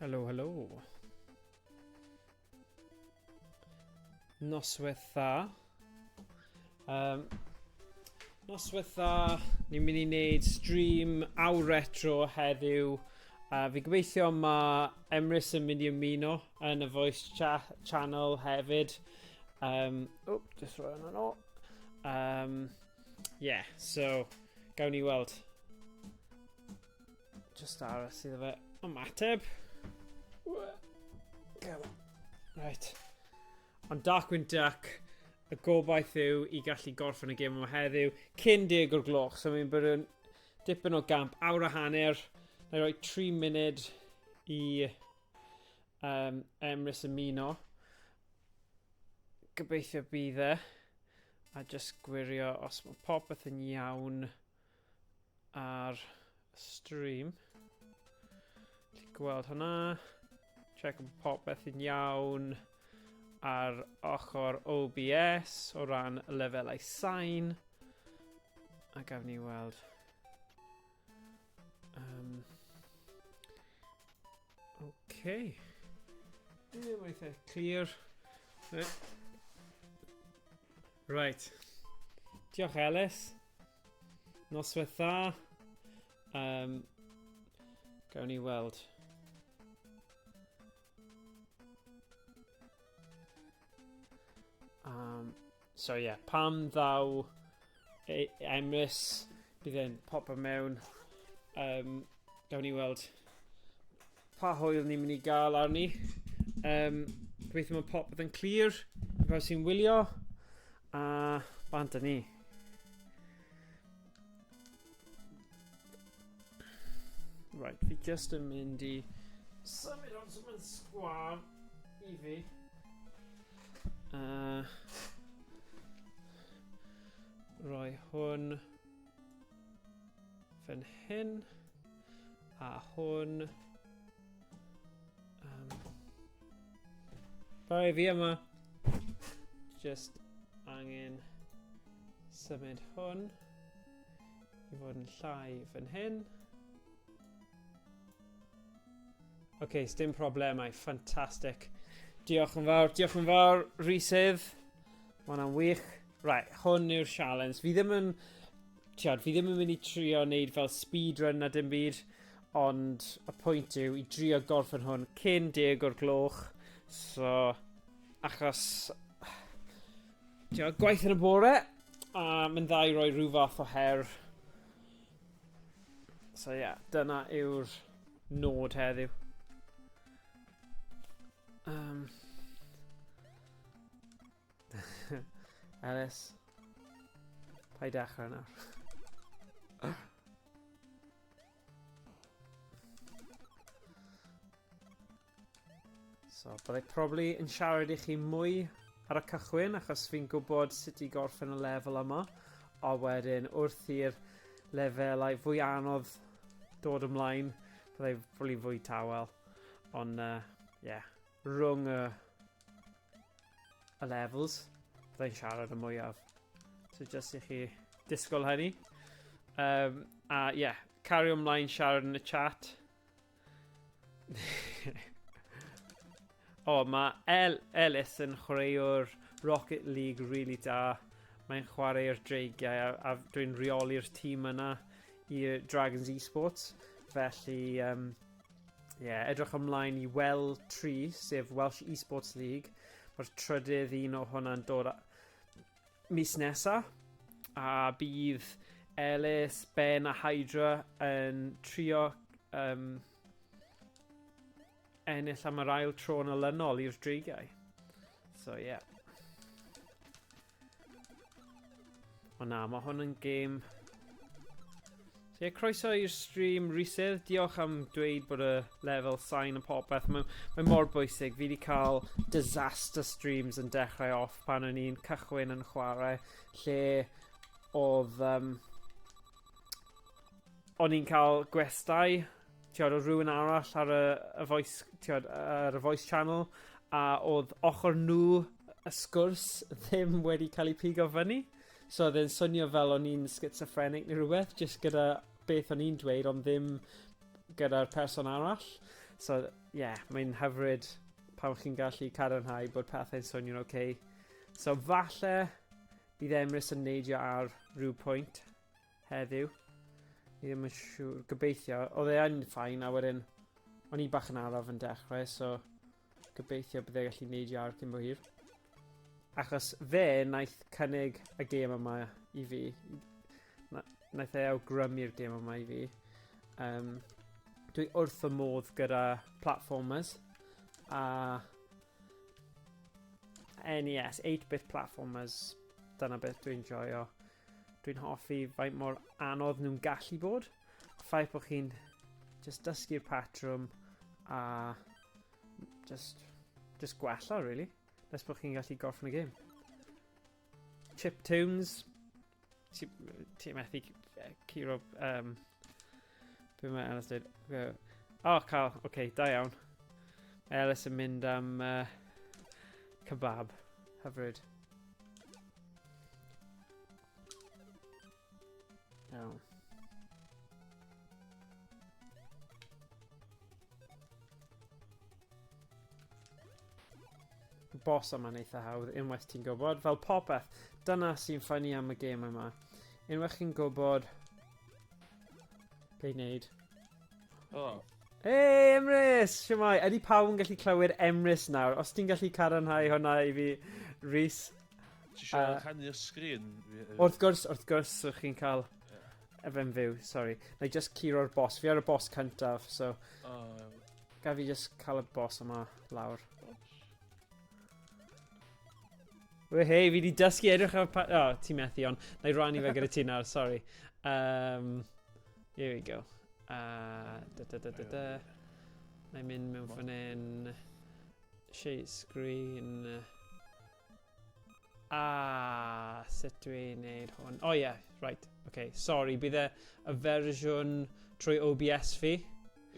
Helo, helo. Noswaith dda. Um, noswaith dda, ni'n mynd i wneud stream awr retro heddiw. Uh, fi gobeithio mae Emrys yn mynd i ymuno yn y voice cha channel hefyd. Um, oh, just rhoi hwnna nôl. Um, yeah, so, gawn ni weld. Just aros iddo fe ymateb. Come on. Right. Ond Darkwing Duck, y gobaith yw i gallu gorffen y gêm yma heddiw cyn deg o'r gloch. So mae'n bod yn dipyn o gamp, awr a hanner. Na i roi 3 munud i um, Emrys ymuno. Gobeithio bydd e. A just gwirio os mae popeth yn iawn ar stream. Gallu gweld hwnna. Check bod popeth yn iawn ar ochr OBS o ran lefelau sain. A gafon ni weld. Um, okay. Yeah, mae'n eitha clir. Right. Diolch Ellis. Noswaith dda. Um, gawn ni weld. Um, so ie, yeah, pam ddaw e Emrys, bydd e'n popo mewn. Um, gawn ni weld pa hwyl ni'n mynd i gael arni. Um, gobeithio mae popeth yn clir i pawb sy'n wylio. A bant â ni. Right, fi just yn mynd i symud on so mae'n sgwar i fi. Uh, roi hwn fan hyn a hwn. Um, Bye, fi yma. Just angen symud hwn i fod yn llai fan hyn. Oce, okay, dim problemau. Ffantastig. Diolch yn fawr, diolch yn fawr, Rhys. Mae hwnna'n wych. Right, hwn yw'r sialens. Fi ddim yn... Tiod, fi ddim yn mynd i trio wneud fel speedrun na dim byd, ond y pwynt yw i drio gorffen hwn cyn deg o'r gloch. So, achos... Tiod, gwaith yn y bore, a mae'n dda i roi rhyw fath o her. So ie, yeah, dyna yw'r nod heddiw. Um, Ellis, paid dechrau nawr. So, byddai probably yn siarad i chi mwy ar y cychwyn, achos fi'n gwybod sut i gorffen y lefel yma. A wedyn, wrth i'r lefelau fwy anodd dod ymlaen, byddai probably fwy tawel. Ond, uh, yeah, rhwng y, y levels, byddai'n siarad y mwyaf. So just i chi disgwyl hynny. Um, a ie, yeah, cario ymlaen siarad yn y chat. o, oh, mae El Ellis yn chwaraewr Rocket League really da. Mae'n chwarae'r dreigiau a, a dwi'n rheoli'r tîm yna i Dragons Esports. Felly, um, yeah, edrych ymlaen i Well 3, sef Welsh Esports League. Mae'r trydydd un o hwnna'n dod mis nesa, a bydd Ellis, Ben a Hydra yn trio um, ennill am yr ail tro yn olynol i'r dreigiau. So, yeah. Ond na, mae hwn yn gêm So ie, croeso i'r stream Rhysedd. Diolch am dweud bod y lefel sain yn popeth. Mae, mae mor bwysig. Fi wedi cael disaster streams yn dechrau off pan o'n i'n cychwyn yn chwarae, lle oedd... Um, o'n i'n cael gwestai, tiod, o rhywun arall ar y, y voice, tiod, ar y voice channel, a oedd ochr nhw y sgwrs ddim wedi cael ei pigo fyny. So oedd e'n swnio fel o'n i'n schizophrenic neu rhywbeth, just gyda beth o'n i'n dweud, ond ddim gyda'r person arall. So, yeah, mae'n hyfryd pan chi'n gallu cadarnhau bod pethau'n swnio'n oce. Okay. So, falle bydd Emrys yn neidio ar rhyw pwynt heddiw. Ni ddim yn siŵr, gobeithio. Oedd e yn fine, a wedyn o'n i bach yn araf yn dechrau, so gobeithio bydd e gallu neidio ar cyn bo hir. Achos fe wnaeth cynnig y gêm yma i fi. Wnaeth e awgrymu'r gêm yma i fi. Dwi wrth y modd gyda platformers a NES, 8-bit platformers, dyna beth dwi'n joio. Dwi'n hoffi faint mor anodd nhw'n gallu bod. Ffaith bod chi'n just dysgu'r patrwm a just gwella, really. Nes bod chi'n gallu gorffen y gêm. Chiptunes. Ti methu curo... Be mae Ellis dweud? O, oh, cael. Oce, okay, da iawn. Mae Ellis yn mynd am kebab. Hyfryd. Iawn. Boss yma'n eitha hawdd, unwaith ti'n gwybod. Fel popeth, dyna sy'n ffynnu am y gêm yma. Unwaith chi'n gwybod be i wneud. Oh. Hey, Emrys! Shwmae? Ydy pawb yn gallu clywed Emrys nawr? Os ti'n gallu cadarnhau hwnna i fi, Rhys. Ti eisiau rhannu'r sgrin? Wrth gwrs, wrth gwrs, so chi'n cael efo'n fyw, sorry. Na i just curo'r boss. Fi ar y boss cyntaf, so... Oh. Gaf fi just cael y boss yma lawr. We, hei, fi di dysgu edrych ar... Pa... Oh, ti'n methu, ond na i rannu fe gyda ti nawr, sorry. Here we go. Da, da, da, da, da. Na i mynd mewn fan hyn. Share screen. Ah, sut dwi'n neud hwn? Oh yeah, right. Okay, sorry, bydd e y fersiwn trwy OBS fi.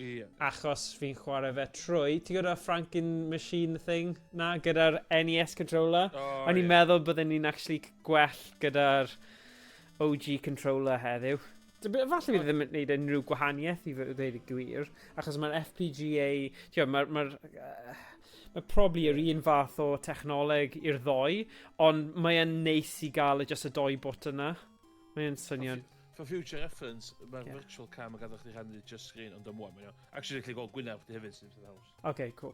Yeah. Achos fi'n chwarae fe trwy... Ti'n gwybod y Franken Machine thing na, gyda'r NES controller? Oh, O'n i'n yeah. meddwl bydden ni'n actually gwell gyda'r OG controller heddiw. Falle bydd ddim yn gwneud unrhyw gwahaniaeth i ddweud y gwir, achos mae'r FPGA, ti'n gwbod, mae probably yr un fath o technoleg i'r ddoi, ond mae'n neis i gael y just y doi bwt yna. Mae'n swnio'n... For future reference, mae'r Yeah. Virtual cam yn gadael chdi rhannu just screen, ond am wan, mae o. Actually, gallu gweld gwyneb chdi hefyd, sy'n haws. Okay, cool.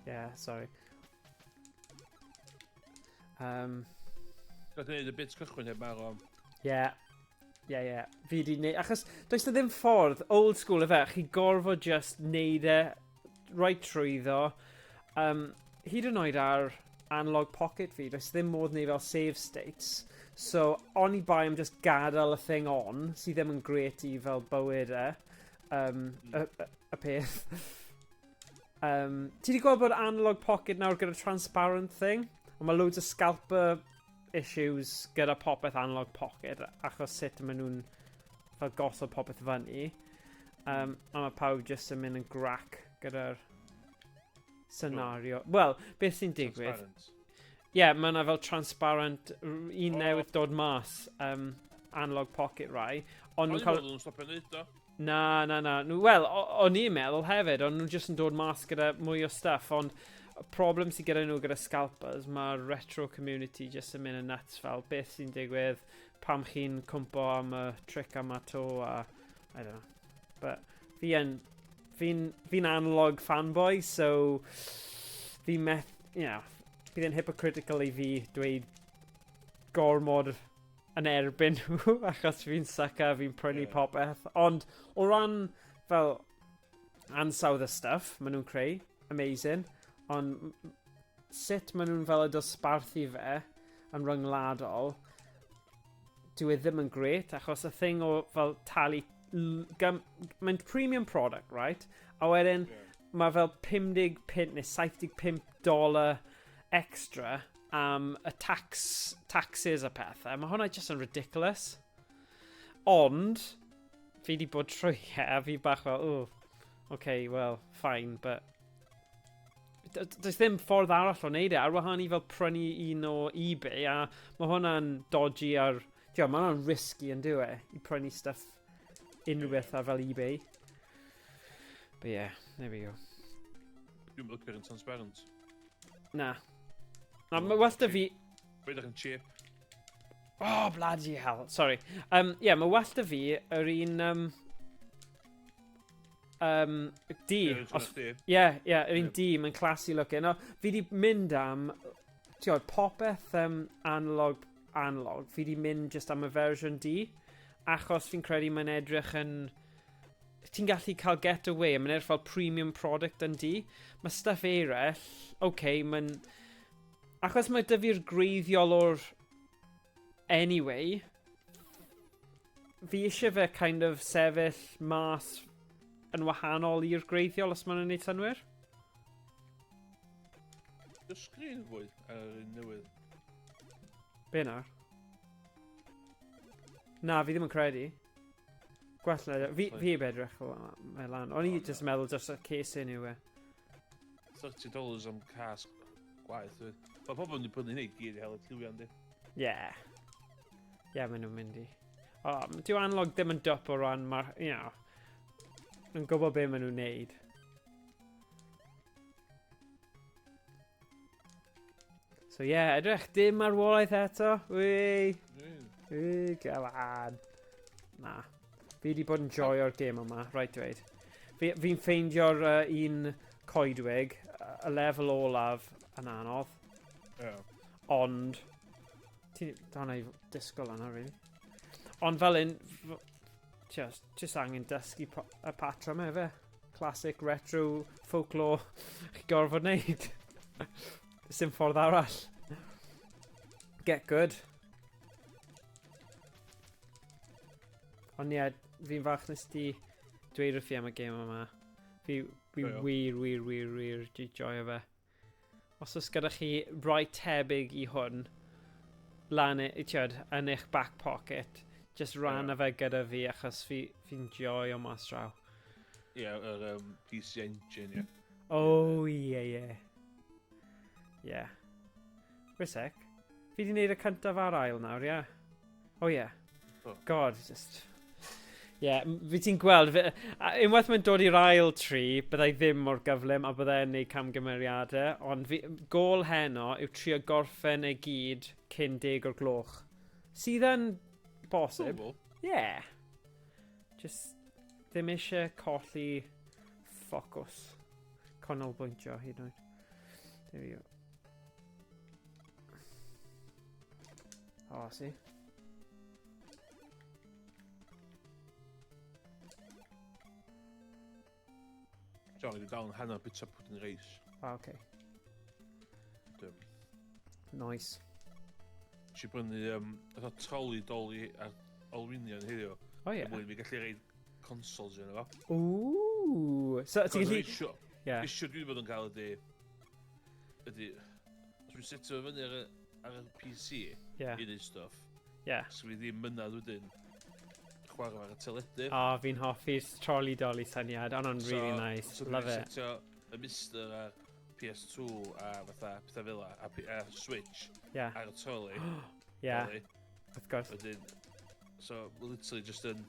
Yeah, sorry. Gael gwneud y bit cychwyn heb marw am. Yeah. Fi di neud... Achos does na ddim ffordd, old school efe, chi gorfod just neud e right trwyddo. Hyd yn oed ar analog pocket fi, does ddim modd neud fel save states. So, oni bai am just gadael y thing on, sydd ddim yn gret i fel bywyd e, y peth. Ti di gweld bod analog pocket nawr gyda transparent thing? Ond mae loads o scalper issues gyda popeth analog pocket achos sut maen nhw'n fel gosod popeth fyny. A mae pawb just yn mynd yn grac gyda'r scenario. Wel, beth sy'n digwydd? Transparent. Ie, yeah, mae yna fel transparent un Oh. newydd dod mas, analog pocket rai. Ond O'n nhw'n i'n cael... meddwl nhw'n stopio neud o. Na, na, na. Nhw, wel, o'n i'n meddwl hefyd, ond nhw'n just yn dod mas gyda mwy o stuff, ond y problem sydd gyda nhw gyda scalpers, mae'r retro community just yn mynd yn nuts fel beth sy'n digwydd, pam chi'n cwmpo am y trick yma to, a I don't know. But fi yn, fi'n analog fanboy, so fi meth, bydd yn hypocritical i fi dweud gormod yn erbyn nhw, achos fi'n sucker, fi'n prynu popeth. Ond o ran fel ansawdd y stuff maen nhw'n creu, amazing. Ond sut maen nhw'n fel y dosbarthu fe yn ryngwladol, dyw e ddim yn great, achos y thing o fel talu... Mae'n premium product, right? A wedyn, mae fel 50 punt neu 75 dollar extra am y taxes a pethau. Mae hwnna just yn ridiculous. Ond, fi di bod trwy e, a fi bach fel, oh, okay, well, fine, but Does ddim ffordd arall o wneud e, ar wahân i fel prynu un o eBay, a mae hwnna'n dodgy ar... Tio, mae hwnna'n risky yn dyw e, i prynu stuff unrhyw beth ar fel eBay. But yeah, there we go. Dwi'n lycio'r yn transparent. Na. Na, mae well da fi... Be ydych yn cheap? Oh, bloody hell. Sorry. Yeah, mae well da fi yr un... D. Ie, yeah, yr un D, mae'n classy looking. No, fi di mynd am... Ti'n popeth analog, analog, fi di mynd just am y fersiwn D, achos fi'n credu mae'n edrych yn... Ti'n gallu cael get away, mae'n edrych fel premium product yn D. Mae stuff eraill, okay, mae'n... Achos mae 'da fi'r gwreiddiol o'r anyway, fi eisiau fe kind of sefyll mas yn wahanol i'r gwreiddiol os maen nhw'n gwneud synwyr. Y sgrin fwy ar yr un newydd. Be nawr? Na, fi ddim yn credu. Gwell na. Fi heb edrych mae lan. O'n i jyst yn meddwl dros y casing yw e. $30 am cas gwaith. Mae pobl yn prynu hynny i gyd i hel y lliwiau, yndi? Yeah. Yeah, maen nhw'n mynd i. Oh, dyw analog ddim yn dwp o ran, mae'r, nhw'n gwybod be maen nhw'n neud. So yeah, edrych, dim marwolaeth eto. Wei! Wei, come on. Na. Fi wedi bod yn joio'r gêm yma, right dweud. Fi'n fi ffeindio'r un coedwig, y lefel olaf yn anodd. Ond, ti'n hwnna i disgwyl yna, really. Ond fel un, just angen dysgu y patrwm efe. Classic retro folklore chi gorfod wneud. Does dim ffordd arall. Get good. Ond ie, yeah, fi'n falch nes ti dweud wrth fi am y gêm yma. Fi wir, wir, wir, wir di joio fe. Os oes gyda chi rai tebyg i hwn, lan, tiod, yn eich back pocket, just ran yeah. fe gyda fi achos fi'n joio mas draw. Ie, yeah, yr PC Engine, ie. Yeah. Oh, ie. Ie. Wait a sec. Fi di wneud y cyntaf a'r ail nawr, ie? Yeah? Oh, ie. Yeah. Oh. God, just... Ie, yeah, fi ti'n gweld, unwaith mae'n dod i'r ail tri, byddai ddim mor gyflym a byddai'n neud camgymeriadau, ond fi, gol heno yw trio gorffen e gyd cyn 10 o'r gloch. Sydd yn bosib. Ie. Yeah. Just ddim eisiau colli ffocws. Canolbwyntio hyd yn oed. There we go. Oh, see? John, wedi dal yn hanner bita pudding reis. Ah, okay. Dim. Nice. Nes i brynu fatha troli doli ar olwynion heddiw. Oh, yeah. Er mwyn fi gallu reid consoles yna fo. Ooh. So, ti'n gallu... Issue, issue dwi wedi bod yn cael ydy, os dwi'n setio fyny ar y PC i neud stuff, so fi ddim mynadd wedyn chwarae ar y teledu. Oh, fi'n hoffi'r trolley dolly syniad. Ond o'n really nice. So Love dwi'n it. setio y Mister ar PS2 a fatha pethau fel 'a, a Switch ar y trolley. Yeah, dolly. Wrth gwrs. Wedyn, so literally just yn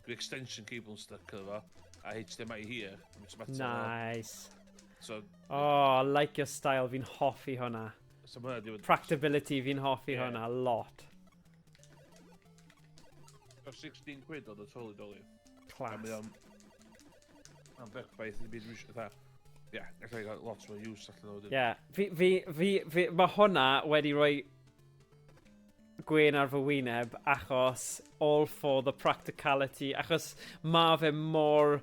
gwneud extension cable yn stuck efo fo, a HDMI here. Mae'n mater. Nice. So, Oh, I like your style. Fi'n hoffi hwnna. So ma' hwnna 'di bod Practicability, fi'n hoffi hwnna lot. O 16 quid oedd y trolley dolly. A Class. mae o'n... Mae'n berffaith i byd dwi eisiau. Fatha, ie, allai gael lot o use allan o wedyn. Yeah, fi, mae hwnna wedi rhoi gwên ar fy wyneb achos all for the practicality, achos mae fe mor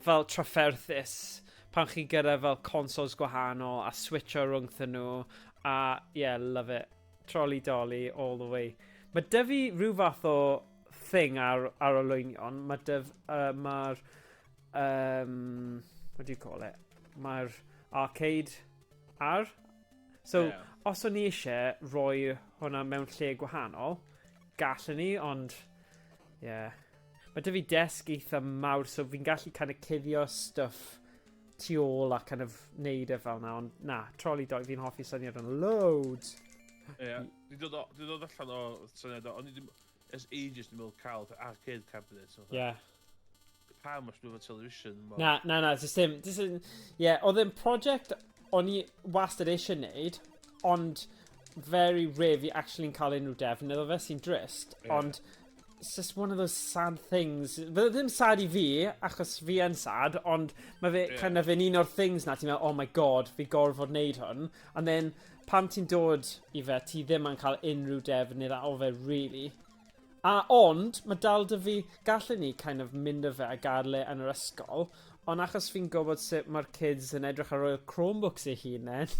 fel trafferthus pan chi gyda fel consoles gwahanol a switcho rhwngthyn nhw a yeah, love it. Trolley dolly all the way. Mae 'da fi rhyw fath o thing ar olwynion. Mae 'da, mae'r, what do you call it? Mae'r arcade ar. So, os o'n i eisiau rhoi hwnna mewn lle gwahanol, gallwn ni, ond, yeah. Mae 'da fi desg eitha mawr, so fi'n gallu kind of cuddio stuff tu ôl a kind of neud e fel na, ond na, Trolley 2, fi'n hoffi syniad yn loads. Ie, yeah. Di dod, di dod allan o syniad o, ond i ddim, ers ages dwi'n meddwl cael arcade cabinet. Ie. Yeah. Pam os dwi'n television? Ma... Na, na, na, just dim, just ie, yeah, oedd e'n project o'n i wastad eisiau neud, ond very rare fi actually'n cael unrhyw defnydd o fe sy'n drist, yeah. Ond it's just one of those sad things. Fydde ddim sad i fi, achos fi yn sad, ond mae fe yeah. kind of yn un o'r things na, ti'n meddwl, oh my god, fi gorfod wneud hwn. And then, pam ti'n dod i fe, ti ddim yn cael unrhyw defnydd o fe, really. A ond, mae dal dy fi, gallen ni kind of mynd â fe a gadael e yn yr ysgol, ond achos fi'n gwybod sut mae'r kids yn edrych ar roi'r Chromebooks eu hunain,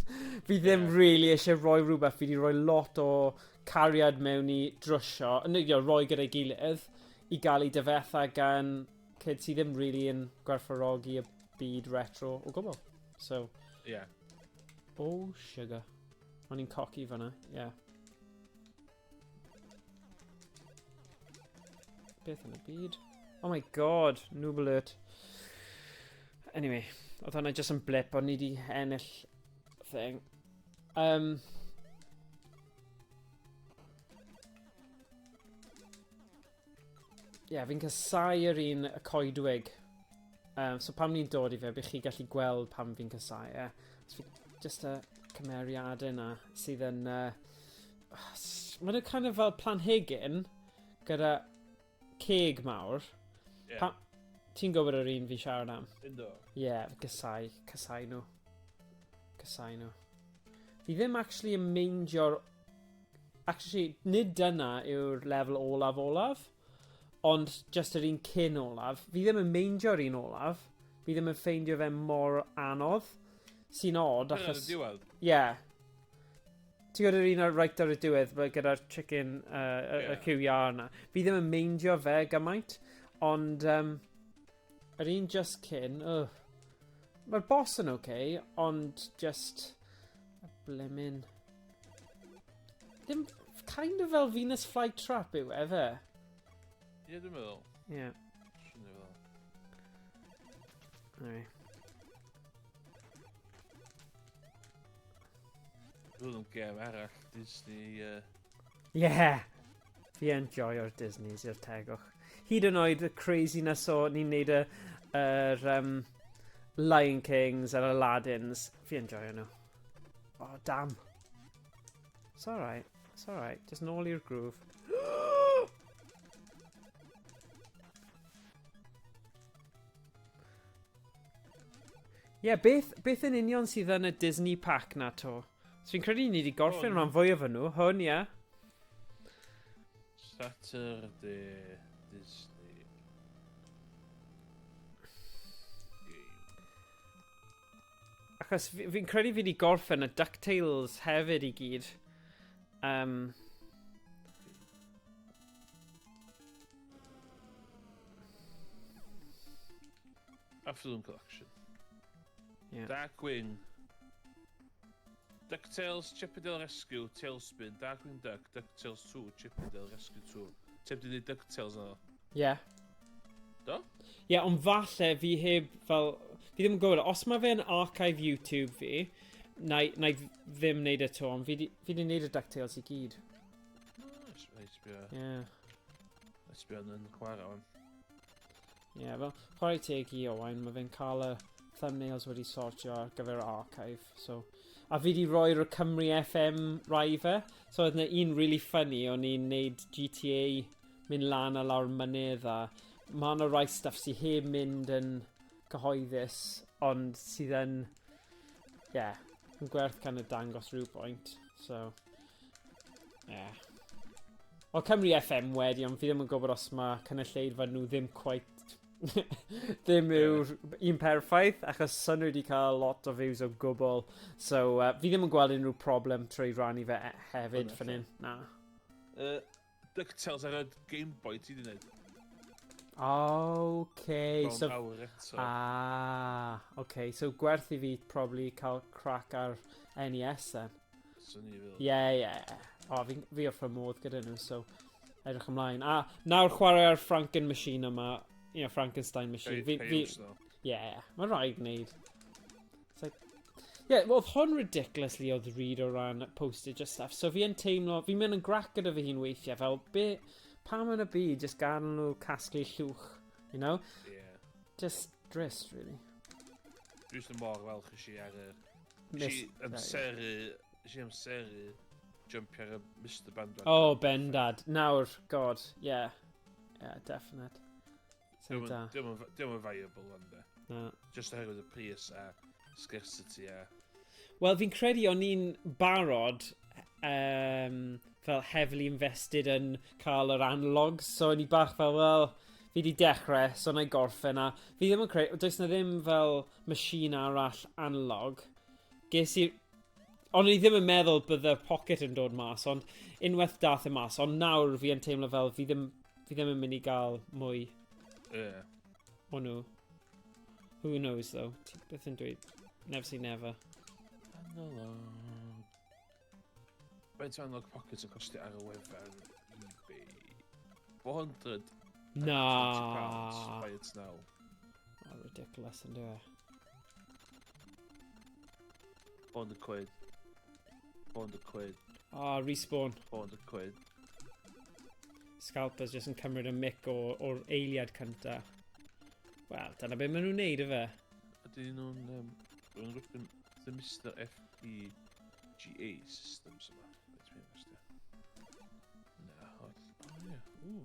fi ddim yeah. really eisiau rhoi rhywbeth, fi wedi rhoi lot o cariad mewn i drwsio, yn you know, rhoi gyda'i gilydd, i gael ei dyfetha gan kids sydd ddim really yn gwerthfawrogi y byd retro o gwbl. So, yeah. Oh, sugar. O'n i'n coci fyna, yeah. Beth yn y byd? Oh my god, noob alert. Anyway, oedd hwnna just yn blip, ond ni di ennill thing. Yeah, fi'n casau yr un y coedwig. So pam ni'n dod i fe, bych chi gallu gweld pam fi'n casau e. So fi, just y cymeriadau yna sydd yn... Maen nhw kind of fel planhigyn gyda ceg mawr. Yeah. Pa, ti'n gwybod yr un fi siarad am? Ynddo. Ie, yeah, gysau, cysau nhw. Cysau nhw. Fi ddim actually yn meindio'r... Actually, nid dyna yw'r lefel olaf olaf, ond just yr un cyn olaf. Fi ddim yn meindio'r un olaf. Fi ddim yn ffeindio fe mor anodd. Sy'n odd, achos... Yn y diwedd? Ie. Yeah. Ti'n gwybod yr un ar right ar y diwedd, gyda'r chicken, yeah. Y cyw iâr yna. Fi ddim yn meindio fe gymaint, ond yr un just cyn, ugh. Mae'r boss yn okay, ond just... Blimmin. Ddim kind of fel Venus Flytrap yw e, fe? Ie, dwi'n meddwl. Ie. Yeah. Swnio fel. Anyway. Dwi'n yn gêm arall, Disney... Yeah! Fi yn joio'r Disneys i'r tegwch. Hyd yn oed y craziness o ni'n neud y, yr, Lion Kings a'r Aladdins. Fi yn joio nhw. Oh, damn. It's alright. It's alright. Just nôl i'r groove. Ie, yeah, beth, beth yn union sydd yn y Disney pack na to? So fi'n credu ni wedi gorffen rhan fwyaf o nhw. Hwn, ie. Yeah. Saturday Disney Game. Achos fi'n fi credu fi wedi gorffen y DuckTales hefyd i gyd. Afternoon Collection. Yeah. Darkwing. DuckTales, Chip 'n Dale Rescue, TaleSpin, Darkwing Duck, DuckTales 2, Chip 'n Dale Rescue 2. Ti'n di neud DuckTales na? Yeah. Do? Ie, yeah, ond falle fi heb fel... Fi ddim yn gwybod, os mae fe'n archive YouTube fi, na, na i ddim wneud e to, ond fi di, fi di wneud y DuckTales i gyd. Reit, sbio. Ie. Sbio yn chwarae o'n. Ie, yeah, fel, chwarae teg i Owain, mae fe'n cael y thumbnails wedi sortio ar gyfer yr archive, so... A fi di roi'r Cymru FM rai fe, so oedd yna un really funny, o'n i'n neud GTA mynd lan a lawr mynydd a mae yna rai stuff sydd heb mynd yn cyhoeddus, ond sydd yn, yeah, yn gwerth kind of dangos rhywbwynt, so, yeah. Wel, Cymru FM wedi, ond fi ddim yn gwybod os mae cynulleidfa nhw ddim quite ddim yw'r un perffaith, achos sy'n nhw wedi cael lot o views o gwbl. So, fi ddim yn gweld unrhyw problem trwy rannu fe hefyd fan hyn. Na. DuckTales ar y Game Boy ti wedi gwneud. Okay, Bron so... awr eto. Ah, okay. So gwerth i fi probably cael crack ar NES then. Swn i fel. Ie, ie. O, fi wrth fy modd gyda nhw, so edrych ymlaen. A nawr chwarae ar Franken Machine yma, you know, Frankenstein Machine. Fi, Fi, ie, yeah, mae'n rhaid wneud. It's like, yeah, well, oedd hwn ridiculously o ddrud o ran postage a stuff, so fi yn teimlo, fi'n mynd yn grac gyda fy hun weithiau, fel, be, pam yn y byd, just gadael nhw casglu llwch, you know? Yeah. Just drist, really. Dwi jyst yn mor falch i si ar y... Si amseru... Si amseru jumpio ar y Mr Bandwagon. Oh, bendad. Nawr, god, yeah. Yeah, definite. Diolch yn viable ond de. Na. Just oherwydd y pris a scarcity a... Wel, fi'n credu o'n i'n barod fel heavily invested yn cael yr analogs, so o'n i bach fel, wel, fi di dechrau, so na i gorffen, a fi ddim yn credu, does na ddim fel machine arall analog. Ges i... Ond o'n i ddim yn meddwl bydde Pocket yn dod mas, ond unwaith dath e mas, ond nawr fi yn teimlo fel fi ddim yn mynd i gael mwy o nhw. Who knows though? Ti beth yn dweud? Never say never. Analog. Faint o analog pockets yn costio ar y wefan eBay? 400 Na. Pounds. Buy it now. Oh, ridiculous yn dweud. 400 quid. 400 quid. Oh, respawn. 400 quid. Scalpers jyst yn cymryd y mic o'r eiliad cynta. Wel, dyna beth maen nhw'n neud, ife? Ydyn nhw'n... Nhw'n The Mr FPGA systems yma. Reit, mi'n costio. Na, o, o ie, ww.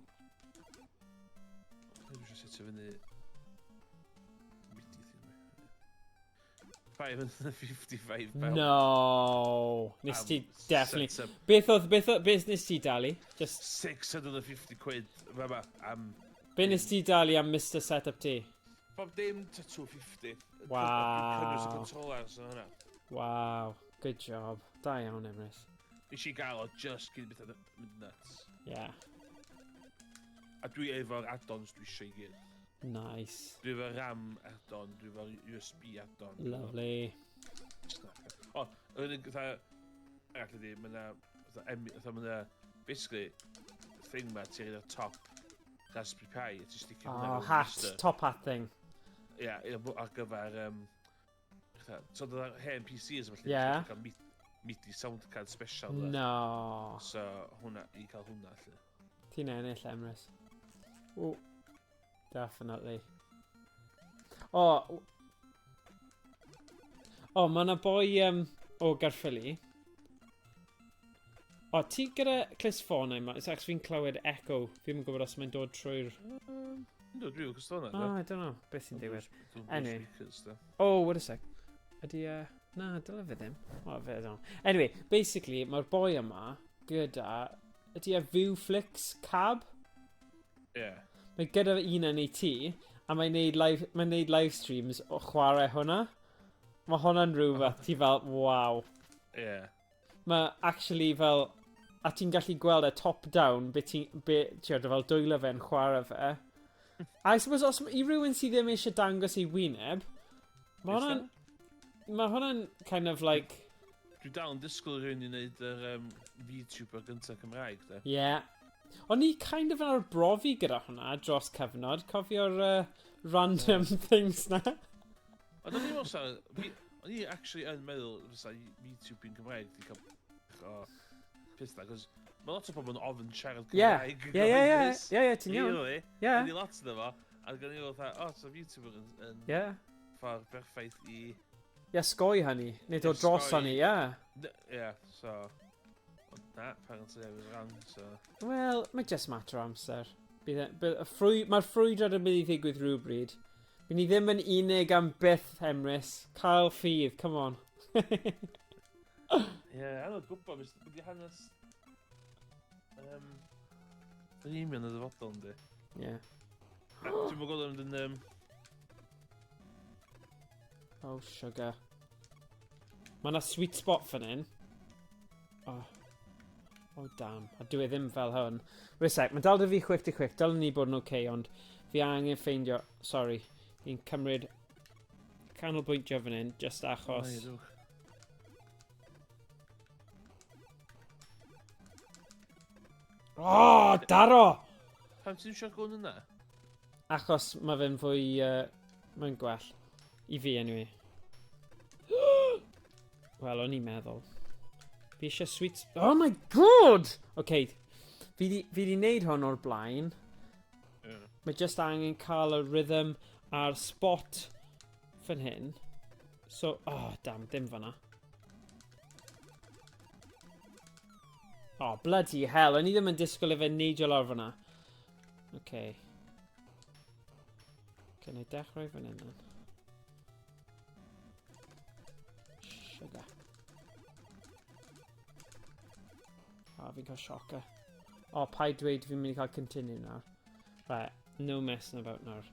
Dwi eisiau setio fyny MIDI thing fi. £555. No! Nes ti Am definitely... set-up. Beth nes ti dalu? Just, 650 quid, fama, am... be nes ti dalu am Mr Setup T? Bob dim ta 250. Wow. Cynnwys y controllers yn hwnna. Wow, good job. Da iawn, Emrys. Nes i gael o just cyn beth mynd nuts. Yeah, A dwi efo'r add-ons dwi eisiau i gyd. Nice. Dwi efo RAM add-on, dwi efo USB add-on. Lovely. O, yr unig fatha arall ydi, mae 'na fatha ma' 'na basically thing ma ti'n rhaid ar top Raspberry Pi a ti'n sticio hwnna Oh, mewn hat, Mister. Top hat thing. Ie, ar gyfer fatha, so dyna'r hen PCs a felly, Ie. ti'n cael MIDI sound card special de. No. So hwnna, i cael hwnna lle. Ti'n ennill, Emrys. Oh, definitely. O, mae yna boi o Gaerffili. O, ti gyda clustffonau yma? It's actually fi'n clywed echo. Fi ddim yn gwybod os mae'n dod trwy'r... Yndw, dwi efo clustffonau, Oh, I don't know. Beth sy'n digwydd? Dwi'n Anyway. Speakers, de. Oh, wait a sec. Ydy. Na, dyle fe ddim. O, fe, I don't know. Anyway, basically, mae'r boi yma gyda... Ydy e Viewflix cab? Ie. Mae gyda un yn ei tŷ, a mae'n neud live streams o chwarae hwnna. Mae hwnna'n rhywbeth, ti fel, wow. Ie. Mae actually fel, a ti'n gallu gweld e top down, be ti'n, be, ti'n fel dwylo fe'n chwarae fe. A I suppose os i rywun sydd ddim eisiau dangos ei wyneb, mae hwnna'n kind of like, Dwi dal yn disgwyl rhywun i wneud yr VTuber gyntaf Cymraeg, de. Yeah. O'n i kind of yn arbrofi gyda hwnna dros cyfnod, cofio'r random things na. Ond o'n i'n meddwl o'n i actually yn meddwl fysa VTubing Cymraeg di cael bach o pethau, cos mae lot o pobl yn ofn siarad Cymraeg. Ie, ti'n iawn. Really? Yeah. Ydy lot iddo fo. A gan i fatha, o, so VTuber yn ffordd berffaith i Ie, sgoi hynny. Neu dod dros Osgoi. hynny, ie. Ie, so... Ond na, apparently I was wrong, so... Wel, mae just matter o amser. Mae'r ffrwydrad yn mynd i ddigwydd rhywbryd. Bydd ni ddim yn unig am byth, Emrys. Cael ffydd, come on. Ie, yeah, anodd gwybod, beth di hanes... Dyn ni'n mynd y dyfodol, yndi? Yeah. Dwi'n mwyn gweld yn... Oh, sugar. Mae yna sweet spot fan hyn. Oh. Oh, damn. A dwi e ddim fel hwn. Wait a sec, mae dal 'da fi 66. Dylen ni bod yn okay, ond fi angen ffeindio... Sorry. Fi'n cymryd canolbwyntio fan hyn, just achos... Ai, ydwch. Oh, daro! Pam ti'n eisiau gwn yna? Achos mae fe'n fwy... Mae'n gwell. I fi, anyway. Wel, o'n i'n meddwl. Fi eisiau sweet... Oh my god! Okay. Fi di, fi di neud hwn o'r blaen. Yeah. Mae just angen cael y rhythm a'r spot fan hyn. So, oh, damn, dim fanna. Oh, bloody hell, o'n i ddim yn disgwyl i fe neidio lawr fanna. Okay. Can I dechrau fan hyn then? Sugar. O, oh, fi'n cael shocker. O, oh, paid dweud fi'n mynd i cael continue nawr. Right, no messing about nawr.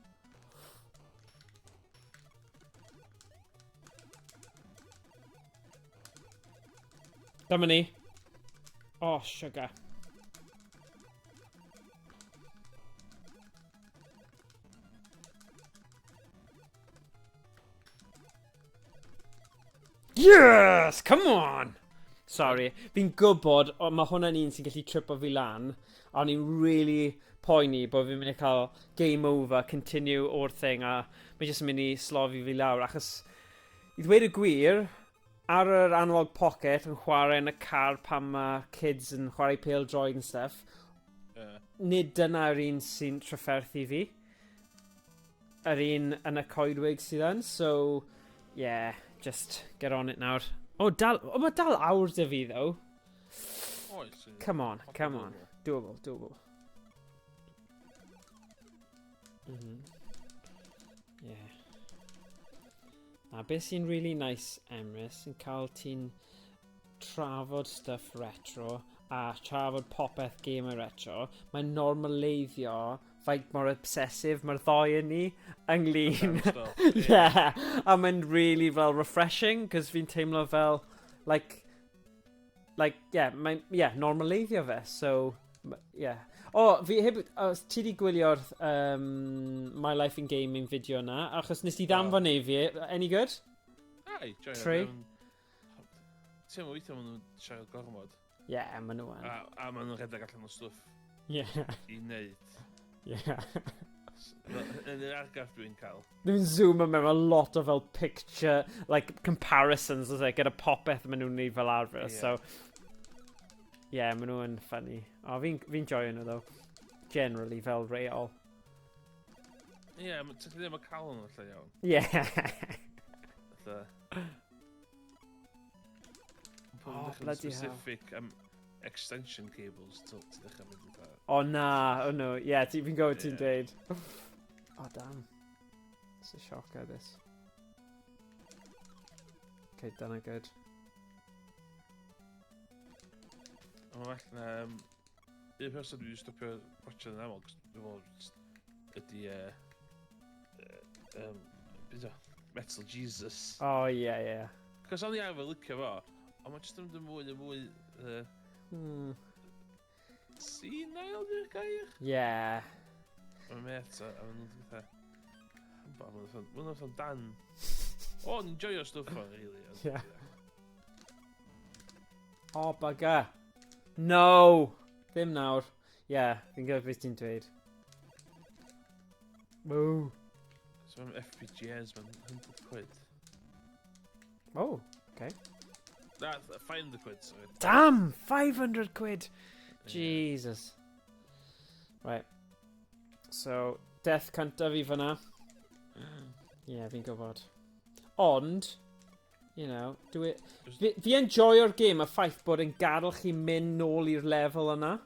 Dyma ni. Oh, sugar. Yes! Come on! Sorry, fi'n gwybod, o, mae hwnna'n un sy'n gallu tripo fi lan, a o'n i'n really poeni bod fi'n mynd i cael game over, continue o'r thing, a mae jyst yn mynd i slofi fi lawr, achos i ddweud y gwir, ar yr analog pocket yn chwarae yn y car pan mae kids yn chwarae pêl droed and stuff, yeah. nid dyna'r un sy'n trafferthu fi. Yr un yn y coedwig sydd yn, so yeah, just get on it nawr. O, oh, dal, oh, mae dal awr dy fi, though. Oes. Come on, come on. Doable, doable. Yeah. A beth sy'n really nice, Emrys, yn cael ti'n trafod stuff retro a trafod popeth gamer retro, mae'n normaleiddio faint mor obsessive mae'r ddoi yn ni ynglyn. Yeah. A mae'n really fel refreshing, cos fi'n teimlo fel, like, yeah, mae'n, yeah, normaleiddio fe, so, yeah. O, oh, fi heb, os ti di gwylio'r My Life in Gaming fideo na, achos nes ti ddanfon oh. ei fi, any good? Ai, joio. Tri? Ti'n meddwl weithiau maen nhw'n siarad gormod. Ie, yeah, maen nhw yn. A maen nhw'n rhedeg allan o stwff. Ie. Yeah. I wneud. Ie. Yeah. Yn yr argraff dwi'n cael. Dwi'n zoom yn mewn a lot o fel picture, like comparisons, as gyda popeth maen nhw'n neud fel arfer. Yeah. So, yeah, maen nhw'n funny. O, fi'n fi joio nhw, though. Generally, fel reol. Ie, yeah, ti'n ddim yn cael nhw lle iawn. Ie. Yeah. Fatha... Oh, bloody hell. Specific am extension cables, ti'n dechrau mynd i dda. O na, o no, ie, yeah, fi'n gwybod ti'n dweud. Oh, damn. It's a shocker, this. Okay, dyna good. Ond well na... Un person dwi wedi stopio watching yn aml, cos dwi'n meddwl ydy... Beth o? Metal Jesus. Oh, ie, yeah, ie. Yeah. Cos o'n i arfer licio fo, ond mae jyst yn mynd yn mwy a mwy... Senile di'r gair? Yeah. Mae'n met a maen nhw'n fatha... Maen nhw'n fatha dan. O, ni'n joio stwff o'n, really. Yeah. Oh, bugger. No! Ddim nawr. Yeah, fi'n gwybod beth ti'n dweud. Woo. So mae'n FPGAs, mae'n 100 quid. Oh, okay. Na, 500 quid, sorry. Damn! 500 quid! Yeah. Jesus. Right. So, death cyntaf fi fyna. Yeah, fi'n gwybod. Ond, you know, do it... Fi, fi enjoyo'r game y ffaith bod yn gadael chi mynd nôl i'r lefel yna.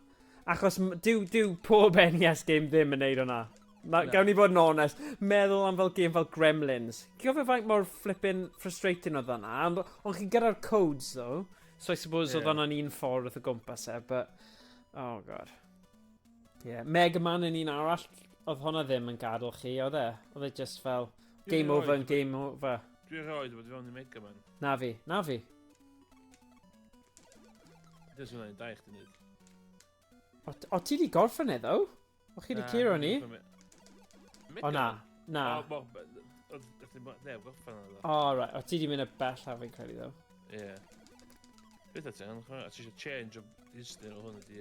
Achos dyw pob NES game ddim yn neud hwnna. Na, gawn ni fod yn onest. Meddwl am fel game fel Gremlins. Ti'n gofio faint mor flipping frustrating oedd hwnna? Ond chi'n gyda'r codes, though. So I suppose oedd hwnna'n un ffordd o gwmpas e, but... Oh, god. Yeah. Mega Man yn un arall, oedd hwnna ddim yn gadael chi, oedd e? Oedd e just fel game over and game over. Dwi erioed wedi fewn i Mega Man. Na fi, na fi. Dys hwnna'n da i chdi wneud. O, ti di gorffen e, ddo? O chi di curo ni? O na, na. O, neb gorffen o. O, right. O, ti di mynd y bell a fi'n credu, ddo. Ie. Beth o ti, a ti eisiau change o Disney o hwn ydi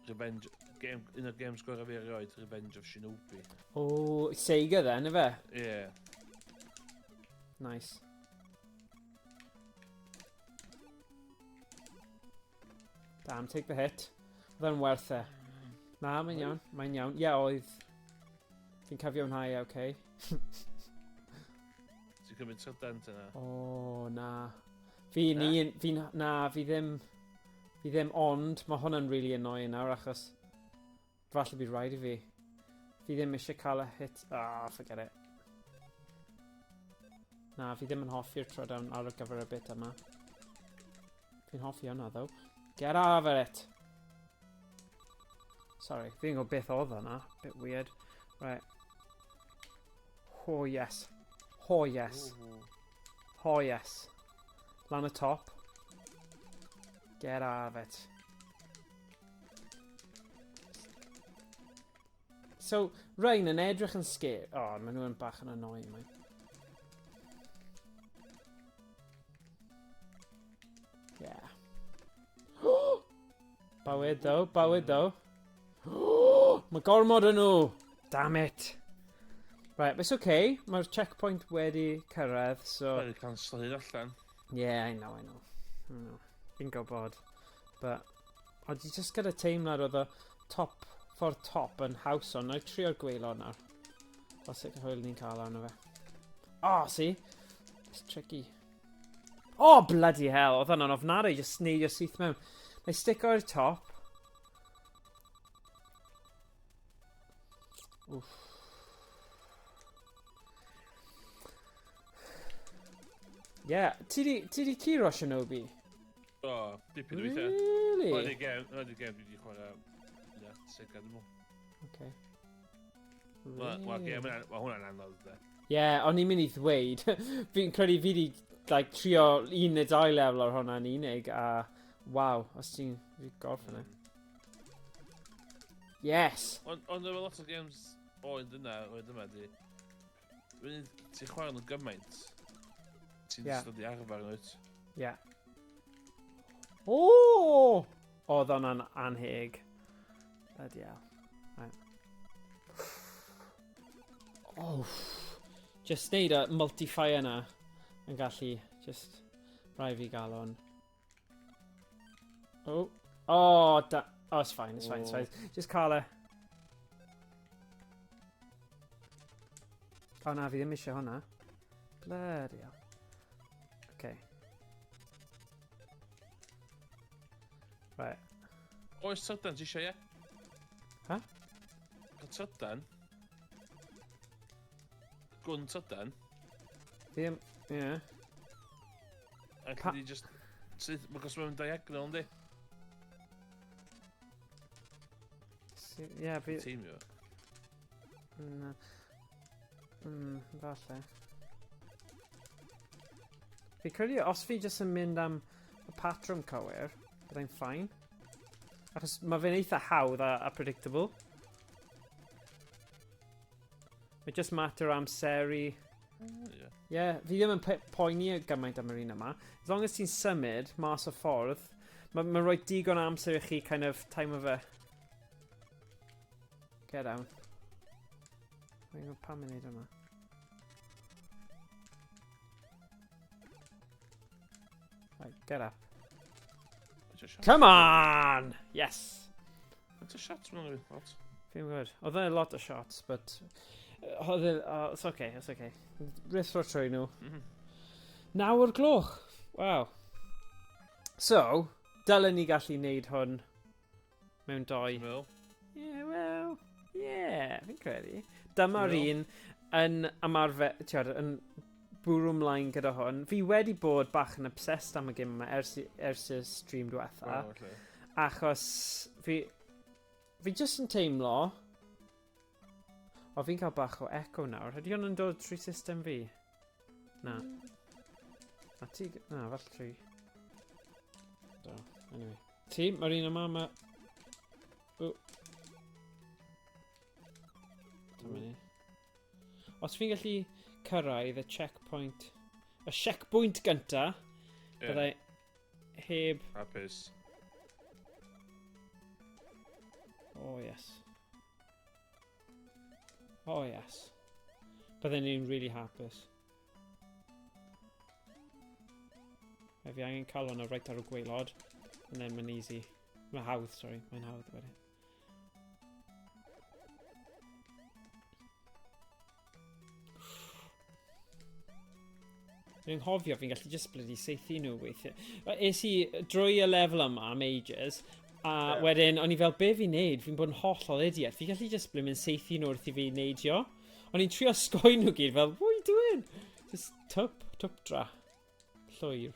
Revenge, game, un o'r games gorau fi erioed, Revenge of Shinobi. O, Sega then, ife? Ie. Nice. Damn, take the hit. Oedd e'n werth e. Na, mae'n iawn, mae'n iawn. Ie, yeah, oedd. Fi'n cyfiawnhau e, oce. Ti'n cymryd trydan yna? O, oh, na. Fi'n un, fi'n, na, fi ddim, fi ddim ond, mae hwnna'n really annoying nawr achos falle bydd rhaid i fi. Fi ddim eisiau cael y hit, ah, forget it. Na, fi ddim yn hoffi'r trydan ar gyfer y bit yma. Fi'n hoffi hwnna, though. Get out of it! Sorry, fi'n gwybod beth oedd hwnna. Bit weird. Right. Oh, yes. Oh, yes. Oh, yes. Lan y top. Get out of it. So, Rhain yn edrych yn scary. Oh, maen nhw'n bach yn annoying, mae. Yeah. Bywyd, though. Bywyd, though. Mae gormod yn nhw! Damn it! Right, it's okay. Mae'r checkpoint wedi cyrraedd, so... Wedi canslo hyn allan. Yeah, I know, I know. I know. Fi'n gwybod. But, ond i just gyda teimlad oedd y top, ffordd top yn haws ond na i trio'r gweilod nawr. Os sut hwyl ni'n cael arno fe. Oh, see? It's tricky. Oh, bloody hell! Oedd hwnna'n ofnadwy, just neidio syth mewn. Na i stick o'r top. Oof. Yeah, ti di, ti di curo Shinobi? O, oh, dipyn o weithiau. Really? Hwnna di gem, hwnna di gem dwi di chwarae, ia, Sega dwi'n meddwl. Okay. Really? Mae hwnna'n anodd, de. Yeah, o'n i'n mynd i ddweud, fi'n credu fi di like, trio un neu dau lefel ar hwnna'n unig, a waw, os ti'n gorffen e. Yes! Ond on, efo lot o games oed yna, oed yma, di... Ti'n chwarae nhw gymaint, ti'n yeah. dod i arfer nhw, wyt? Yeah. O! Oedd hwnna'n anheg. Bloody hell. Right. Oh. Just neud y multi-fire yna yn gallu just rhai fi gael hwn. Oh. Oh, da. Oh, it's fine, it's fine, it's fine. Just cael e. Oh na, fi ddim eisiau hwnna. Bloody hell. Okay. Right. Oes trydan ti eisiau, ie? Ha? Cael trydan? Gwn trydan? Ddim, ie. Yeah. A pa... just... Sydd, mae'n mae'n diagonal, yndi? Ie, yeah, fi... Teimio. Na. Falle. Fi credu, os fi jyst yn mynd am y patrwm cywir, byddai'n fine. Achos mae fe'n eitha hawdd a predictable. Mae just matter o amseru. Yeah. Yeah, fi ddim yn poeni gymaint am yr un yma. As long as ti'n symud mas o ffordd, mae'n ma rhoi digon o amser i chi kind of time o fe. Get down. Fi'n gwybod pam yn neud hwnna. Right, get up. Come on! Yes! Faint o shots mae'n lot? Fi'n gwybod. Oedd e lot o shots, but... Oedd e... Oh, it's okay, it's okay. Rithro trwy nhw. 9 o'r gloch! Wow. So, dylen ni gallu neud hwn mewn doi. Ti'n meddwl? Yeah, well, yeah, fi'n credu. Dyma'r un yn ymarfer, ti'od, yn bwrw ymlaen gyda hwn. Fi wedi bod bach yn obsessed am y gêm yma ers y stream diwetha. Oh, okay. Achos fi just yn teimlo... O, fi'n cael bach o echo nawr. Ydy hwn yn dod trwy system fi? Na. Na, ti... Na, falle trwy... Do, anyway. Ti, mae'r un yma, mae... O. Dyma ni. Os fi'n gallu cyrraedd y checkpoint... Y checkpoint gynta, Yeah. byddai heb... Hapus. Oh, yes. Oh, yes. Bydden ni'n really hapus. Mae fi angen cael hwnna right ar y gwaelod, and then mae'n easy. Mae'n hawdd, sorry. Mae'n hawdd wedyn. Fi'n nghofio, fi'n gallu just bloody seithi nhw weithiau. Es i drwy y lefel yma am ages, a yeah. wedyn o'n i fel, be fi'n neud? Fi'n bod yn hollol idiot. Fi'n gallu just bloody mynd seithi nhw wrth i fi neidio. O'n i'n trio sgoi nhw gyd, fel, what are you doing? Just twp, twp dra. Llwyr.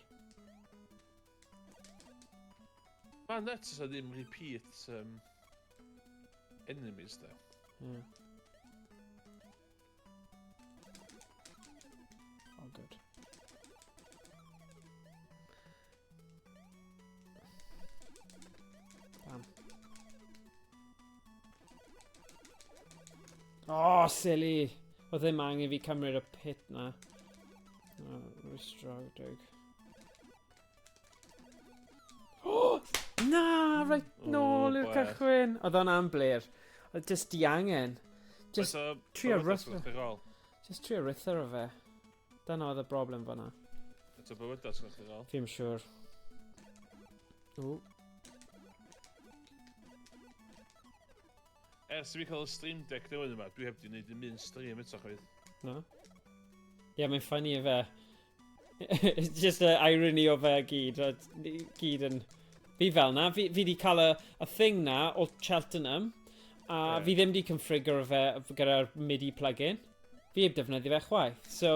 Mae'n nuts os ddim repeat enemies da. Oh, good. Bam. Oh, silly! Oedd ddim angen fi cymryd y pit na. Oh, rwystredig. Oh, na, reit nôl i'r cychwyn. Oedd o'n amblir. Oedd just diangen. Just trio rhytho. Just trio rhytho o fe. Dyna oedd y broblem fyna. Eto bywydau sy'n chdi gael? Fi'n siŵr. Ww. Ers i fi cael y Stream Deck newydd yma, dwi heb di wneud dim un stream eto chwaith. No? Ie, yeah, mae'n funny i fe. It's just the irony o fe gyd. Gyd yn... Fi fel na, fi di cael y thing na o Cheltenham, a yeah. fi ddim di configure fe gyda'r MIDI plugin. Fi heb defnyddio fe chwaith. So,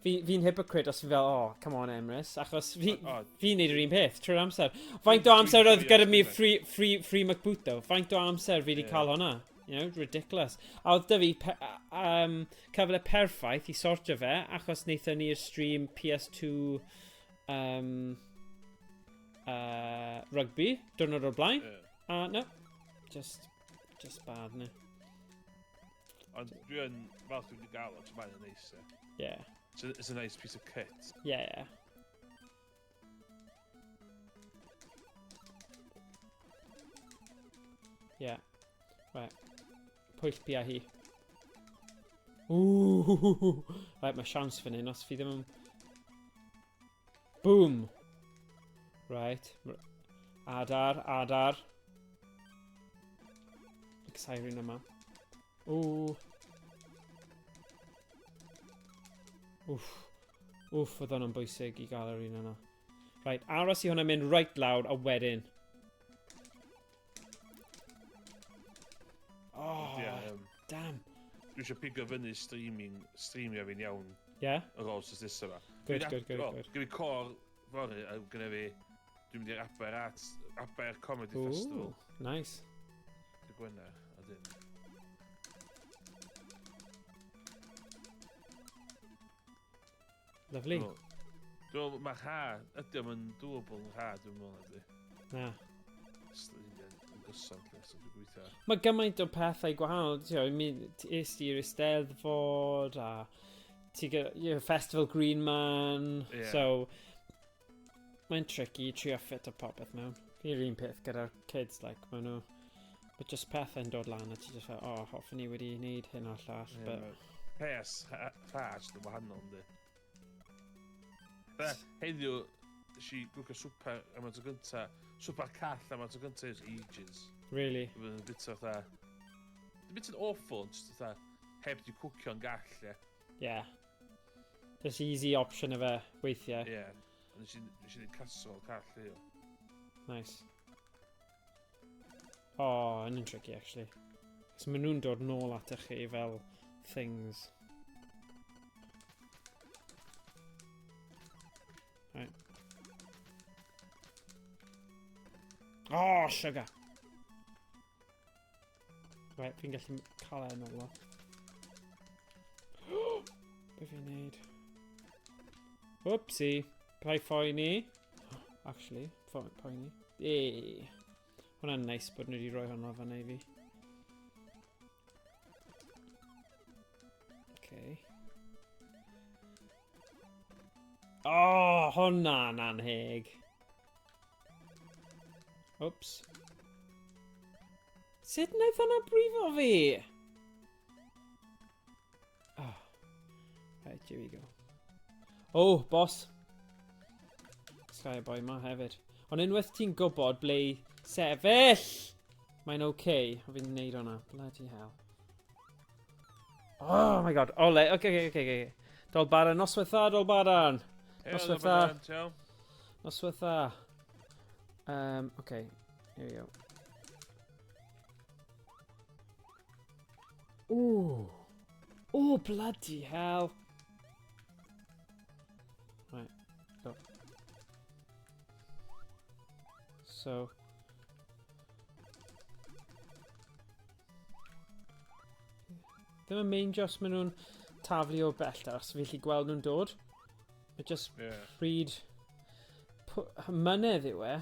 fi'n fi hypocrite os fi fel, oh, come on Emrys, achos fi'n oh, fi neud yr un peth trwy'r amser. Faint o amser oedd gyda mi free McBoot though? Faint o amser fi di yeah. cael hwnna? You know, ridiculous. A oedd dy fi cyfle perffaith i sortio fe, achos wnaethon ni'r stream PS2 rugby, diwrnod o'r blaen. Yeah. A no, just bad, ne. Ond dwi yn falch dwi wedi gael o, mae'n neis, e. Yeah. It's a nice piece of kit. Yeah. Yeah. Right. Pwyll pia hi. Ooh. Right, mae siawns fan hyn, os fi ddim yn... Boom! Right. Adar, adar. Exciting yma. Ooh. Wff. Wff, oedd hwnna'n bwysig i gael yr un yna. Right, aros i hwnna mynd right lawr a wedyn. Oh, yeah, damn. Dwi eisiau pigo fyny streamio fi'n iawn. Yeah? Yr ôl sydd nesaf yma. Good, good, good, good. Gyda fi cor fory, a gyda fi... Dwi'n mynd i'r Aber Arts, Aber Comedy Ooh, Festival. Nice. Dy Gwener, a dyn. Lovely. Dwi'n meddwl, mae rha, ydy o'n doable yn rha, dwi'n meddwl, ydy. Na. Yn gyson, lle, so dwi'n gweithio. Mae gymaint o pethau gwahanol, ti'n mynd, is i'r Eisteddfod, a ti gyda, Festival Green Man, yeah. So, mae'n tricky i trio ffit o popeth mewn. Fi'r un peth gyda'r kids, like, maen nhw, but just pethau'n dod lan a ti just fel, oh, hoffwn i wedi wneud hyn o'r llall, yeah, but... Pes, rhas, yn wahanol, yndi. Heddiw, nes i gwcio swper am y tro gynta, swper call am y tro gynta ers ages. Really? Fydd yn bit o fatha... Dim bit yn awful, ond just fatha, heb di cwcio'n gall, ie. Yeah. Just easy option o fe, weithiau. Yeah. Nes i wneud casserole call heddiw. Nice. Oh, yn tricky, actually. Cos maen nhw'n dod nôl atych chi fel things. Right. Oh, sugar! Right, fi'n gallu cael e nôl o. Be fi'n neud? Whoopsie. Pa'i phoeni. Actually, poeni. Eee. Hwna'n nice bod nhw wedi rhoi hwnna fan'na i fi. Okay. Oh, hwnna'n anheg. Oops. Sut wnaeth hwnna brifo fi? Oh. Right, here we go. Oh, boss. Sky boy ma hefyd. Ond unwaith ti'n gwybod ble Sefyll! Mae'n okay. O fi'n neud hwnna. Bloody hell. Oh my god. Ole, okay. Dolbaran, noswaith dda, Dolbaran. Noswaith dda. Noswaith dda. Okay, here we go. Ooh. Oh, bloody hell. Right, go. So. Ddim yn meindio os maen nhw'n taflu o bellter, achos fi'n gallu gweld nhw'n dod. Mae just pryd... Mynedd yw e.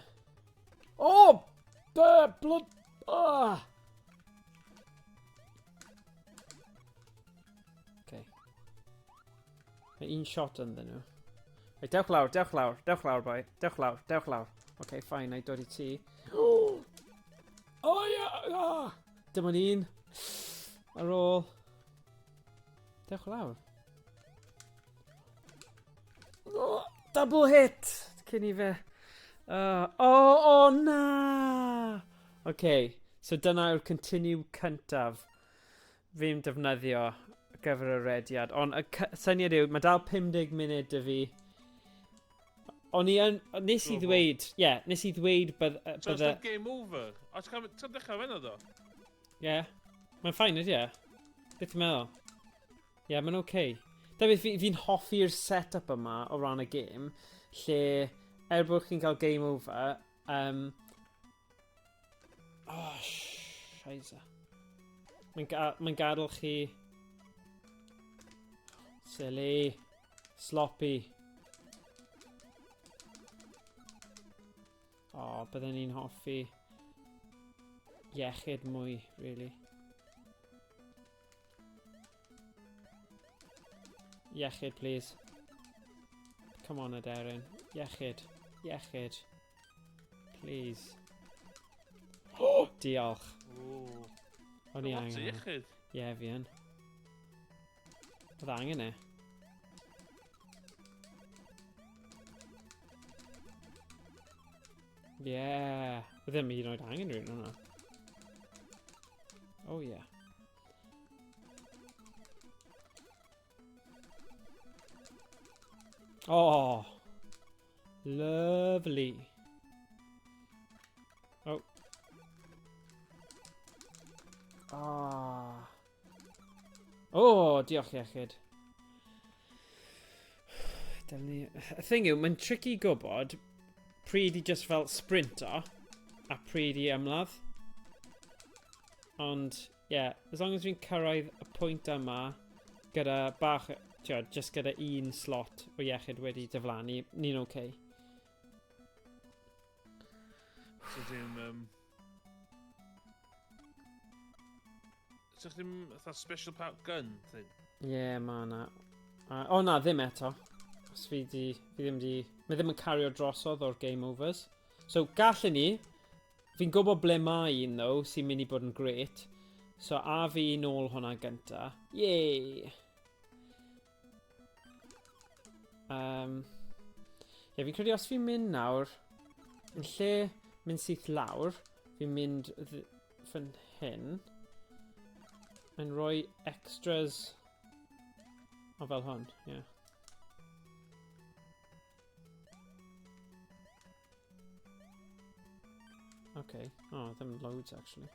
Oh! Blood... Oh! Okay. Mae un shot ynddyn nhw. Right, dewch lawr, dewch lawr, dewch lawr, boi. Dewch lawr, dewch lawr. Okay, fine, na i dod i ti. Oh! Oh, yeah! Ah! Dim ond un. Ar ôl. Dewch lawr. Oh, double hit! Cyn i fe. Oh, na! Okay, so dyna yw'r continue cyntaf fi'n defnyddio ar gyfer y rediad. Ond y syniad yw, mae dal 50 munud 'da fi. O'n i yn... Nes i ddweud... Ie, yeah, nes i ddweud bydd... So, it's not game over? O, ti'n dechrau fe do? Ie. Yeah. Mae'n fine, ydy e? Beth ti'n meddwl? Ie, yeah, mae'n okay. David, fi'n hoffi'r set-up yma o ran y gêm, lle er bod chi'n cael game over, oh, scheisse. Mae'n mae gadael chi... Silly. Sloppy. O, oh, bydden ni'n hoffi iechyd mwy, really. Iechyd, please. Come on, Aderyn. Iechyd. Iechyd. Please. Oh, diolch. O'n i angen. Iechyd? Ie, yeah, fi yn. Oedd angen e. Yeah. Oedd ddim hyd yn oed angen rhywun hwnna. Oh yeah. Oh. Lovely. Oh. Ah. Oh, diolch iechyd. Dylen ni... Y thing yw, mae'n tricky gwybod pryd i just fel sprinto a pryd i ymladd. Ond, yeah, as long as fi'n cyrraedd y pwynt yma gyda bach, tiod, just gyda un slot o iechyd wedi diflannu, ni'n okay. So dim... So chdi'm fatha special power gun thing? Ie, yeah, ma na. O na, ddim eto. Os fi ddim di... Mae ddim yn cario drosodd o'r game overs. So, gallwn ni... Fi'n gwybod ble mae un, though, sy'n mynd i bod yn great. So, a fi nôl hwnna gynta. Yay! Ie, fi'n credu os fi'n mynd nawr, yn lle mynd syth lawr, fi'n mynd fan hyn, mae'n rhoi extras o fel hwn, ie. Yeah. Okay. Oh, ddim loads, actually.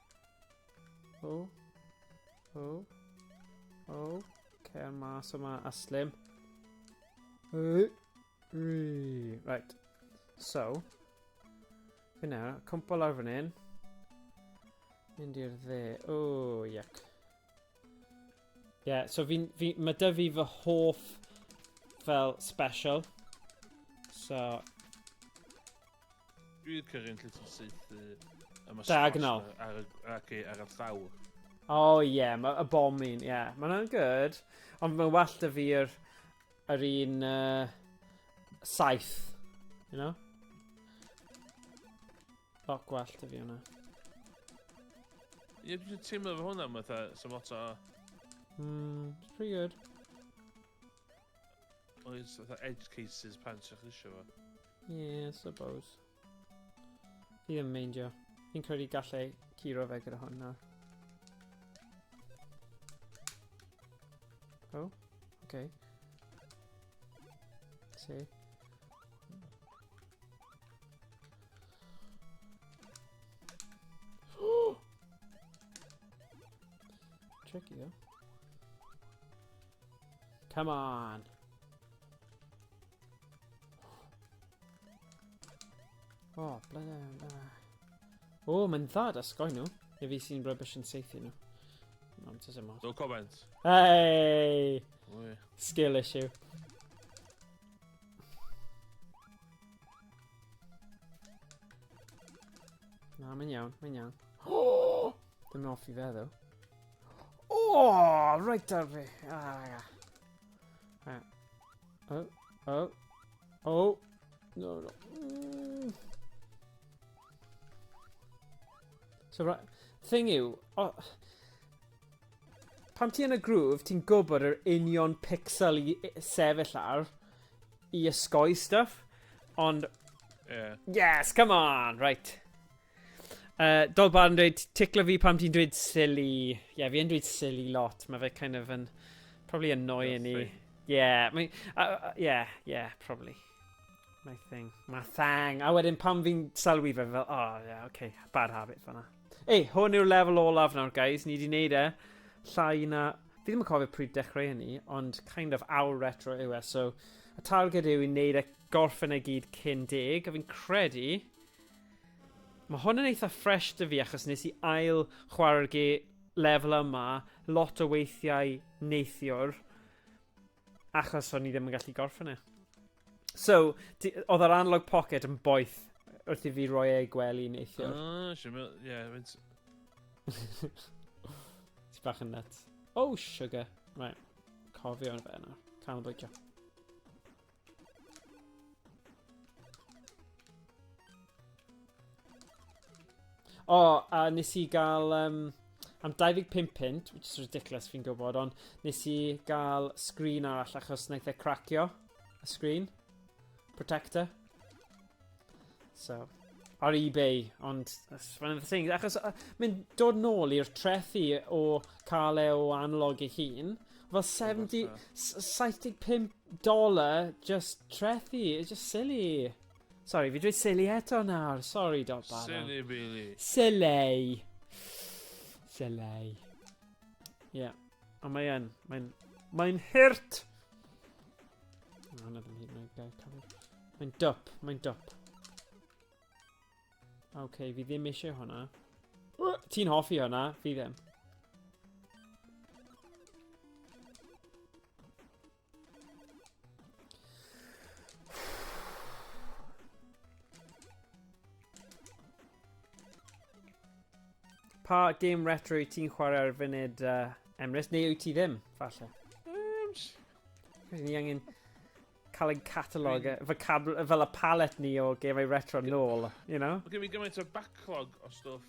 Oh. Oh. Oh. Cer mas yma a slim. Right. So. Fi nawr, cwmpo lawr fan hyn. Mynd i'r dde. Oh, yuck. Yeah, so mae 'da fi fy hoff fel special. So... Dwi'n cyrraedd lle ti'n saethu am y Diagonal. Ar, ar y llawr. Oh yeah, ma, y bombing, yeah. Mae hwnna'n good. Ond mae'n well 'da fi'r yr un 7, you know? Lot gwell 'da fi hwnna. Ie, dwi'n teimlo efo hwnna, mae fatha, some lot o... It's pretty good. Oes, fatha edge cases pan ti'n eisiau fo. Yeah, I suppose. Fi ddim meindio. Fi'n credu gallai curo fe gyda hwn nawr. Oh, okay. See. Tricky though. Come on. Oh, bloody... Oh, mae'n dda da sgoi nhw. Neu fi sy'n rubbish yn seithi nhw. No, doesn't matter. No comment. Hey! Skill issue. Na, mae'n iawn, mae'n iawn. Oh! Ddim yn hoffi fe, ddo. Oh, right ar fi. Ah, yeah. Right. Oh, oh, oh. No, no. So, right, thing yw, oh, pan ti yn y groove, ti'n gwybod yr union pixel i sefyll ar i ysgoi stuff, ond... Yeah. Yes, come on, right. Dolbar yn dweud, ticlo fi pam ti'n dweud silly. Yeah, fi yn dweud silly lot. Mae fe kind of yn, probably annoying i. Yeah, my, yeah, yeah, probably. My thing. My thang. A wedyn pam fi'n sylwi fe fel, oh, yeah, okay, bad habit fanna. Ei, hwn yw'r lefel olaf nawr, guys. Ni wedi wneud e. Llai na... Fi ddim yn cofio pryd dechrau hynny, ond kind of awr retro yw e. So, y target yw i wneud e gorffen e gyd cyn 10, a fi'n credu... Mae hwn yn eitha fresh dy fi, achos nes i ail chwarae'r ge lefel yma lot o weithiau neithiwr, achos o'n i ddim yn gallu gorffen e. So, oedd yr analog pocket yn boeth wrth i fi roi ei gwely neithiwr. Ah, siarad, ie, fynd... Ti bach yn nuts. Oh, sugar. Right. Cofio yn fe nawr. Canolbwyntio. O, oh, a nes i gael, am 25 punt, which is ridiculous fi'n gwybod, ond nes i gael screen arall achos wnaeth e cracio y screen protector. So, ar eBay, ond that's one of the things. Achos mae'n dod nôl i'r trethu o cael e o analog ei hun. Fel 70, $75 just trethu, it's just silly. Sorry, fi dweud silly eto nawr. Sorry, Dot Barrow. Silly Billy. Silly. Silly. Yeah. Ond mae yn. Mae'n hurt. O, hwnna ddim hyd yn oed gair cofio. Mae'n dwp. Mae'n dwp. OK, fi ddim eisiau hwnna. Ti'n hoffi hwnna? Fi ddim. Pa game retro wyt ti'n chwarae ar y funud, Emrys? Neu wyt ti ddim, falle? Ni angen cael ein catalog, fel y palette ni o gemau retro nôl, you know? Mae gen i gymaint o backlog o stwff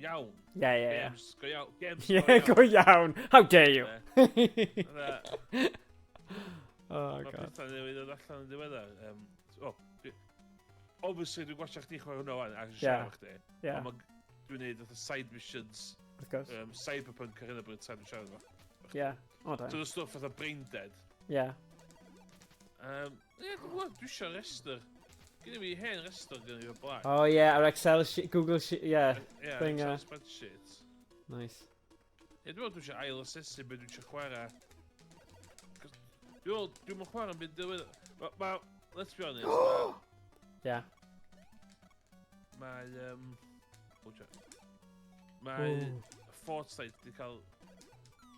iawn. Yeah, yeah, yeah. Games go iawn. Games Yeah, go iawn. go iawn. How dare you? Yeah. Oh, Mae God. pethau newydd ddod allan yn diweddar. Oh, obviously, dwi'n gwachio chdi chwarae hwnna wan, a siarad efo chdi. Yeah. Ond dwi'n neud fatha side missions, Of course. Cyberpunk ar hyn o bryd tra dwi'n siarad efo. Yeah. Oh, damn. So, the stwff fatha Brain Dead. Yeah. Ie, dwi'n gwybod, dwi eisiau restr. Gynna fi hen restr gynna fi o blaen. Oh, yeah, ar Excel sheet, Google sheet, yeah. Yeah, thing, Excel spreadsheet. Nice. Ie, dwi'n meddwl dwi eisiau ail asesu beth dwi eisiau chwarae. Dwi'n meddwl, dwi'n meddwl chwarae yn byd diwedd... Let's be honest, Yeah. Mae, oh, mae Ooh. Fortnite wedi cael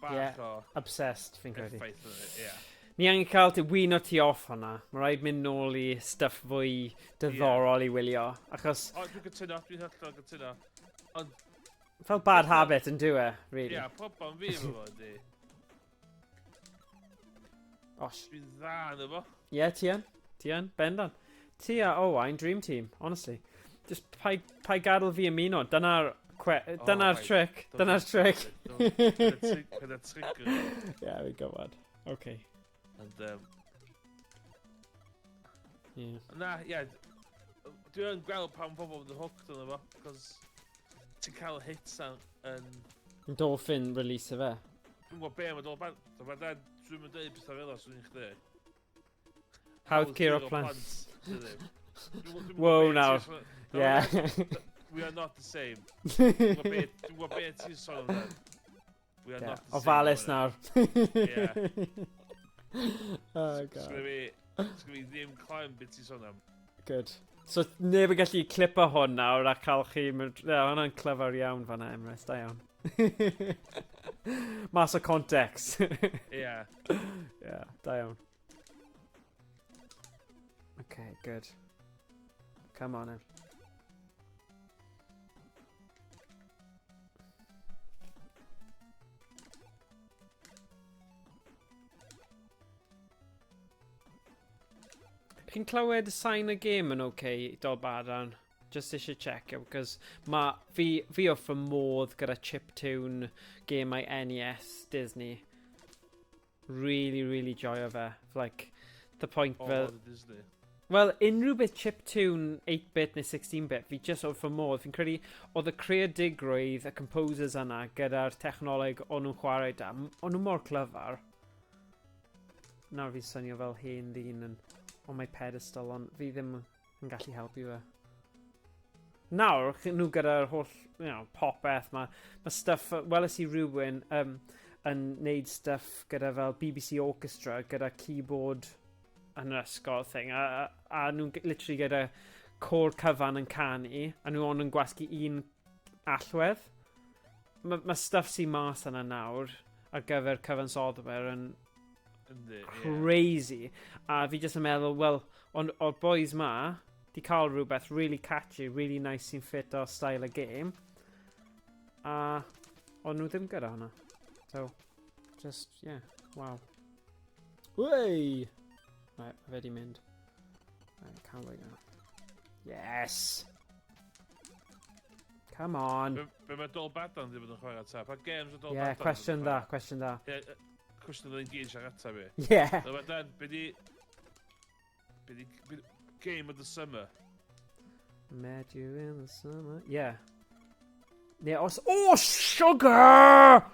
bach Yeah. o Obsessed, fi'n credu. effaith yn it, yeah. Ni angen cael ti wino ti off hwnna. Mae rhaid mynd nôl i stuff fwy diddorol i wylio. Achos... O, dwi'n cytuno, dwi'n hollol cytuno. Ond... Fel bad habit yn dyw e, really. Ie, yeah, problem fi efo fo ydi. Osh. Dwi'n dda yn efo. Ie, yeah, ti yn. Ti yn, bendant. Ti a Owain, dream team, honestly. Just pai gadael fi ymuno. Dyna'r Oh, dyna'r right. trick. Dyna'r trick. Dyna'r trigger. Yeah, we got one. Okay. And, Yeah. Na, ie. Dwi yn gweld pam pobl yn hooked yno fo, cos ti'n cael hits yn... Endorphin release o fe. Dwi'n gwybod be mae dol ban... Dwi'n mynd dweud pethau fel os dwi'n chdi. Hawdd curo plant. Wow, nawr. Yeah. We are not the same. Dwi'n gwybod be ti'n sôn amdano. We are not the same. Ofalus nawr. Yeah. Oh, God. Sgynna fi ddim clem beth ti'n sôn am. Good. So, neb yn gallu clipo hwn nawr a cael chi... Yeah, hwnna'n clyfar iawn fanna, Emrys. Da iawn. Mas o context. Yeah. Yeah, da iawn. Okay, good. Come on, then. Chi'n clywed sain y gêm yn okay, Dol Badan? Just eisiau checio, because ma, fi wrth fy modd gyda chiptune gemau NES Disney. Really, really joio fe. Like, the point oh, fel... Disney. Wel, unrhyw beth chiptune 8-bit neu 16-bit, fi just wrth fy modd. Fi'n credu oedd y creadigrwydd, y composers yna, gyda'r technoleg o'n nhw'n chwarae da, o'n nhw mor clyfar. Nawr fi'n swnio fel hen ddyn yn on my pedestal, ond fi ddim yn gallu helpu fe. Nawr, nhw gyda'r holl, you know, popeth, mae stuff, weles i rhywun yn neud stuff gyda fel BBC Orchestra, gyda keyboard yn yr ysgol thing, a nhw'n literally gyda côr cyfan yn canu, a nhw ond yn gwasgu un allwedd. Mae stuff sy'n mas yna nawr ar gyfer cyfansoddwyr yn crazy. A fi jyst yn meddwl, wel, ond o'r boys ma, di cael rhywbeth really catchy, really nice sy'n fit o style y game. A ond nhw ddim gyda hwnna. So, just, yeah, wow. Wey! Right, mae fe di mynd. Right, can't wait now. Yes! Come on! Be mae Dol Badan ddim yn chwarae ta? Pa games o Dol Badan? Yeah, cwestiwn dda, cwestiwn dda. Yeah, cwestiwn dda ni'n gyd siarad ateb i. Yeah! Dol Badan, be di... Game of the summer? Met you in the summer... Yeah. Yeah, os... Oh, sugar!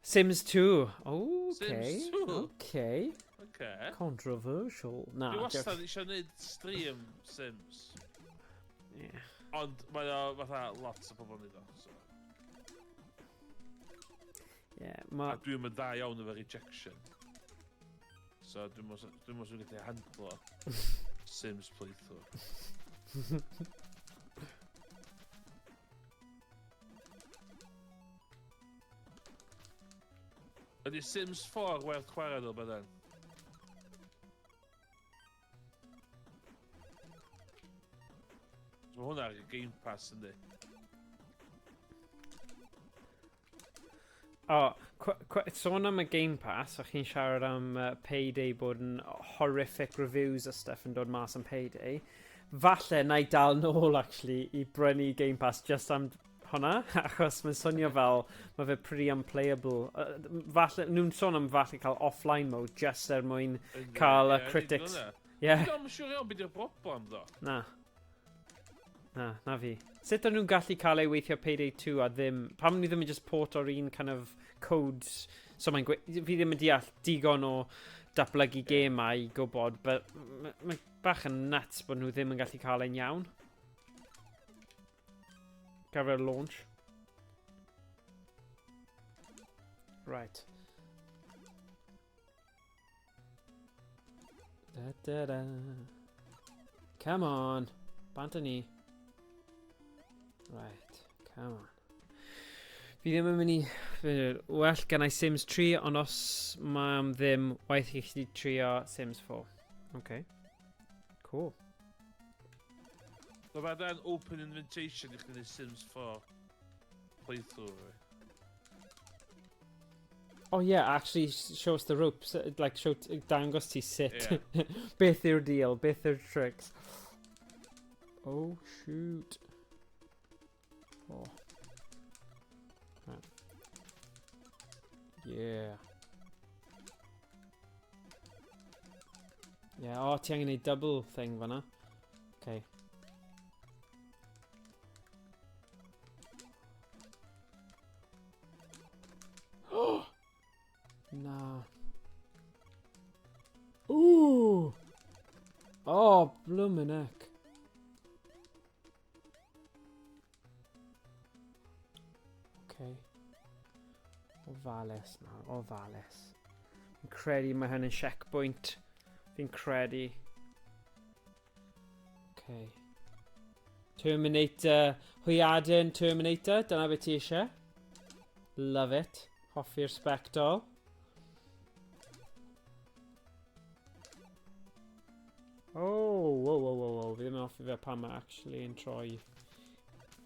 Sims 2. Okay. Sims 2? Okay. Okay. Controversial. Na. Dwi wastad eisiau gwneud stream Sims. Yeah. Ond mae o fatha lot o pobl yn neud o. So. Yeah, ma... A dwi'n mynd dda iawn efo rejection. So dwi'n meddwl dwi'n gallu handlo Sims playthrough. Ydy Sims 4 werth chwarae ddol byddwn? Mae hwnna ar y Game Pass yndi? O, sôn am y Game Pass, o'ch chi'n siarad am Payday bod yn horrific reviews a stuff yn dod mas am Payday. Falle na i dal nôl, actually, i brynu Game Pass just am hwnna, achos mae'n swnio fel mae fe pretty unplayable. Falle, nhw'n sôn am falle cael offline mode just er mwyn cael y critics. Yeah. Dwi'n siŵr iawn beth yw'r broblem, ddo. Na. Na fi. Sut o'n nhw'n gallu cael ei weithio Payday 2 a ddim... Pam ni ddim yn just port o'r un kind of codes... So mae'n fi ddim yn deall digon o datblygu gemau i gwybod, but mae'n bach yn nuts bod nhw ddim yn gallu cael e'n iawn. Gyfer launch. Right. Da, da, da. Come on. Bant â ni. Right, come on. Fi ddim yn mynd i... Well, gen i Sims 3, ond os mae am ddim, waeth i chi trio Sims 4. Okay. Cool. So mae dan open invitation i chdi wneud Sims 4 playthrough. Oh yeah, actually show us the ropes, like show, dangos ti sut. Yeah. Beth yw'r deal, beth yw'r tricks. Oh shoot. Oh. Right. Yeah. Yeah, oh, ti angen neud double thing fanna. Okay. Okay. Ofalus nawr, ofalus. Fi'n credu mae hyn yn checkpoint. Fi'n credu. Okay. Terminator, hwyaden Terminator, dyna beth ti eisiau. Love it. Hoffi'r spectol. Oh, wow, wow, wow, wow. Fi ddim yn hoffi fe pan mae actually yn troi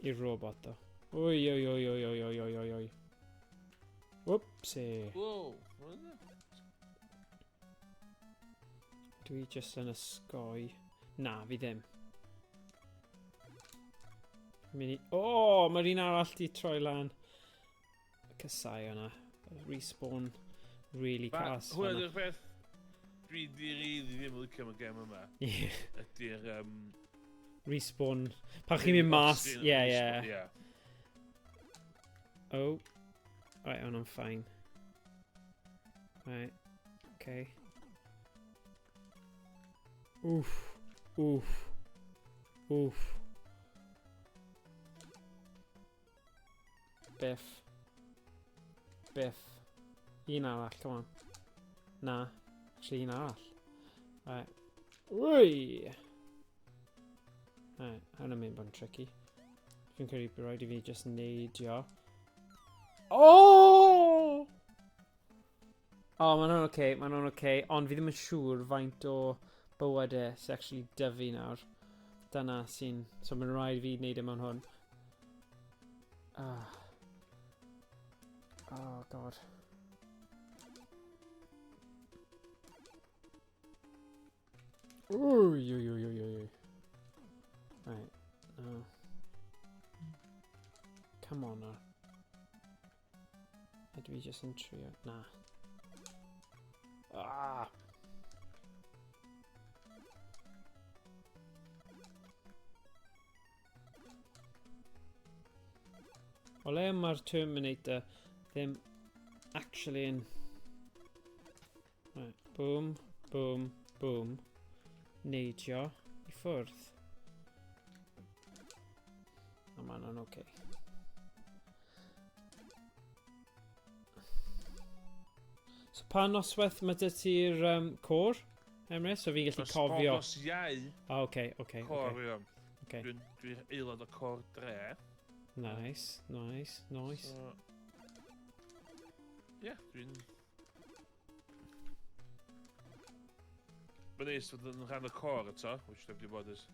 i'r robot, ddo. Oi, oi, oi, oi, oi, oi, oi, oi, oi. Whoopsie. Wow. Dwi jyst yn ysgoi. Na, fi ddim. Mynd i... O, oh, mae'r un arall di troi lan. Casau o'na. Respawn really cas. Hwna di'r peth dwi di rili ddim yn licio am y gem yma. Ie. Ydy'r... Respawn. Pan chi'n mynd mas, ie, ie. Oh. Right, hwnna'n fine. Right, okay. Oof, oof, oof. Biff. Biff. Un arall, come on. Na, actually un arall. Right. Ui! Right, hwnna'n mynd bod yn tricky. Fi'n credu bod rhaid i fi just neidio. Oh! Oh, maen nhw'n oce, maen nhw'n oce, ond fi ddim yn siŵr faint o bywydau sy'n actually dyfu nawr. Dyna sy'n... So mae'n rhaid i fi wneud e mewn hwn. Ah. Oh, God. Ui, ui, ui, ui, ui. Right, no. Come on now. Ydw i jyst yn trio... Na. Ah! O le mae'r Terminator ddim actually yn... Right, boom, boom, boom. Neidio i ffwrdd. A ma'n oce. Okay. So pa noswaith mae dy ti'r côr, Emrys? So fi'n gallu cofio. Nos Iau. Ah, oce, oce. Côr, okay. Okay. Dwi'n dwi aelod o côr dre. Nice, nice, nice. So, ie, yeah, dwi'n... Mae'n neis fod yn rhan o côr eto, which dwi'n wedi bod ers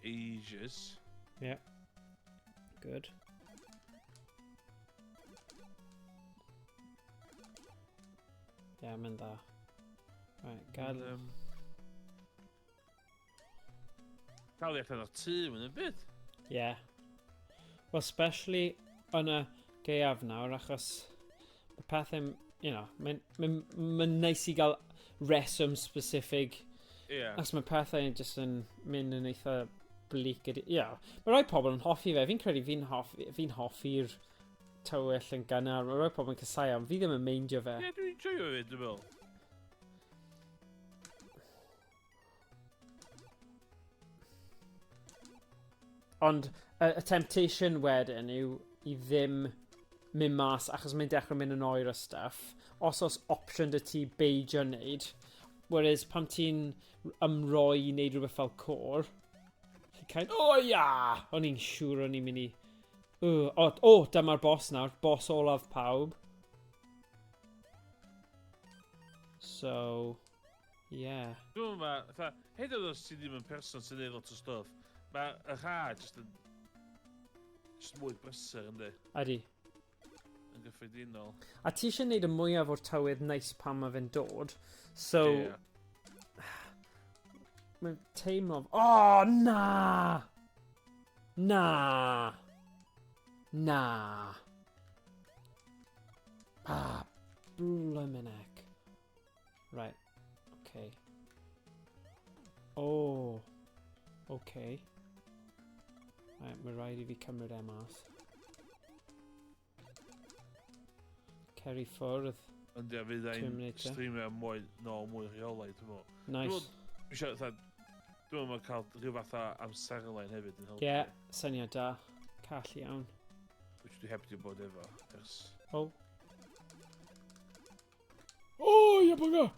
ages. Yeah. Good. Ie, yeah, mae'n dda. Right, gael... Cael ei allan o'r tŷ, mae'n y byd. Ie. Yeah. Well, especially yn y gaeaf nawr, achos mae pethau'n, you know, mae'n ma, ma neis i gael reswm specific. Ie. Yeah. Achos mae pethau jyst yn mynd yn eitha bleak. Ie. Yeah. Mae rai pobl yn hoffi fe. Fi'n credu fi'n hoffi, fi hoffi'r tywyll yn gynnar. Mae rai pobl yn casau am. Fi ddim yn meindio fe. Ie, yeah, dwi'n joio fe, dwi'n meddwl. Ond y temptation wedyn yw i ddim mynd mas achos mae'n dechrau mynd yn oer a stuff. Os oes opsiwn dy ti beidio wneud, whereas pan ti'n ymroi i wneud rhywbeth fel côr, ti'n kind oh ia! O'n i'n siŵr o'n i'n mynd i... O, oh, oh, dyma'r boss nawr, boss olaf pawb. So, yeah. Dwi'n meddwl, fatha, hyd yn oed os ti ddim yn person sy'n neud lot o stwff, mae y rha jyst yn... jyst mwy brysur, yndi? Ydy. Yn gyffredinol. A ti eisiau gwneud y mwyaf o'r tywydd neis pan mae fe'n dod. So... Yeah. Mae'n teimlo... Oh, na! Na! Na! Ah, blimmin' heck. Right, okay. Oh, okay. Right, mae rhaid i fi cymryd e mas. Cer i ffwrdd. Ond ia, fydd ein Terminator. streamio mwy, nôl mwy rheolaidd, dwi'n meddwl. Nice. Dwi eisiau, fatha, dwi'n meddwl mae cael rhyw fath o amserlen hefyd yn helpu. Ie, yeah, syniad da. Call iawn. Which dwi heb di bod efo ers... Oh. Oh, yeah, bugger!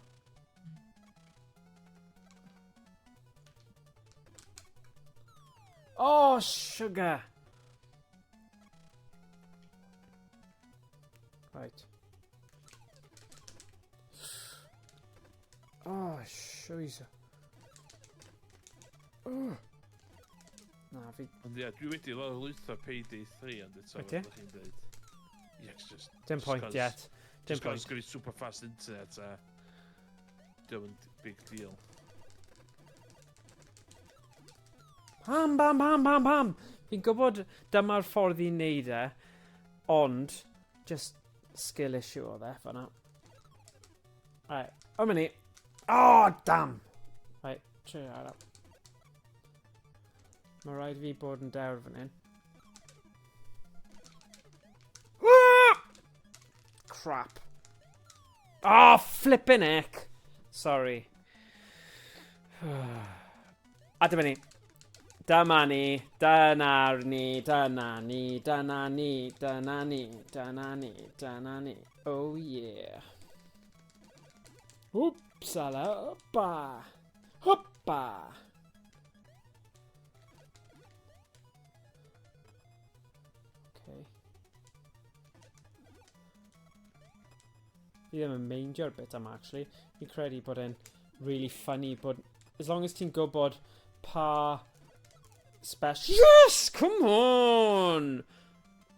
Oh, sugar! Right. Oh, shiza. Oh. Na, fi... Ond ie, dwi wedi lawrlwytho Payday 3, ond eto, Wyt ti? fel chi'n dweud. Yeah, it's just... Dim just point 'cause- yet. Dim Just cos point. gyda super fast internet a... Diolch yn big deal. Pam, pam, pam, pam, pam! Fi'n gwybod dyma'r ffordd i wneud e, ond just skill issue oedd e fan'na. Right, am ni. Oh, damn! Right, trio ar up. Mae rhaid fi bod yn dewr fan hyn. Ah! Crap. Oh, flippin' heck! Sorry. A dyma ni. Dyma ni. Dyna ni. Dyna ni. Dyna ni. Dyna ni. Dyna ni. Dyna ni. Oh yeah. Wpsala. Hoppa. Hoppa. Okay. Fi ddim yn meindio'r bit yma, actually. Fi'n credu bod e'n really funny bod... As long as ti'n gwybod pa special... Yes! Come on!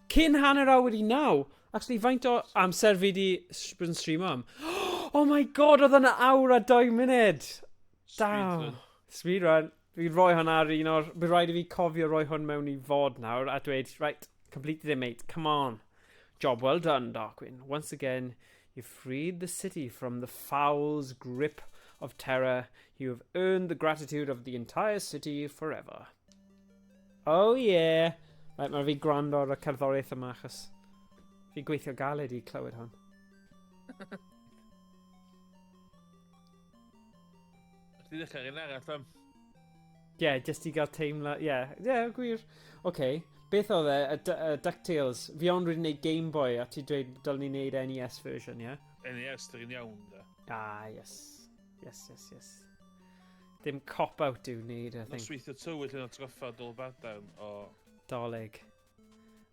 Cyn 9:30. Actually, faint o amser fi di bod yn streamo am? Oh my God, oedd yna awr a 2 munud! Damn. Speedrun. Speedrun. Fi'n rhoi hwn ar un o'r... Bydd rhaid i fi cofio rhoi hwn mewn i fod nawr a dweud, "Right, completed it, mate, come on. Job well done, Darkwing. Once again, you freed the city from the foul's grip of terror. You have earned the gratitude of the entire city forever." Oh yeah. Right, mae fi gwrando ar y cerddoriaeth yma achos fi gweithio galed i clywed hwn. Chdi ddechrau un arall am? Ie, yeah, just i gael teimlo... Ie, yeah, yeah, gwir. Oce, okay. Beth oedd e? Y DuckTales. Fi ond wedi gwneud Game Boy a ti dweud dylwn ni wneud NES version, ie? Yeah? NES, dyn iawn, da. Ah, yes. Yes. Dim cop-out i'w wneud, I think. Nosweithio tywyll yn atgoffa Dolbadarn o... Dolig.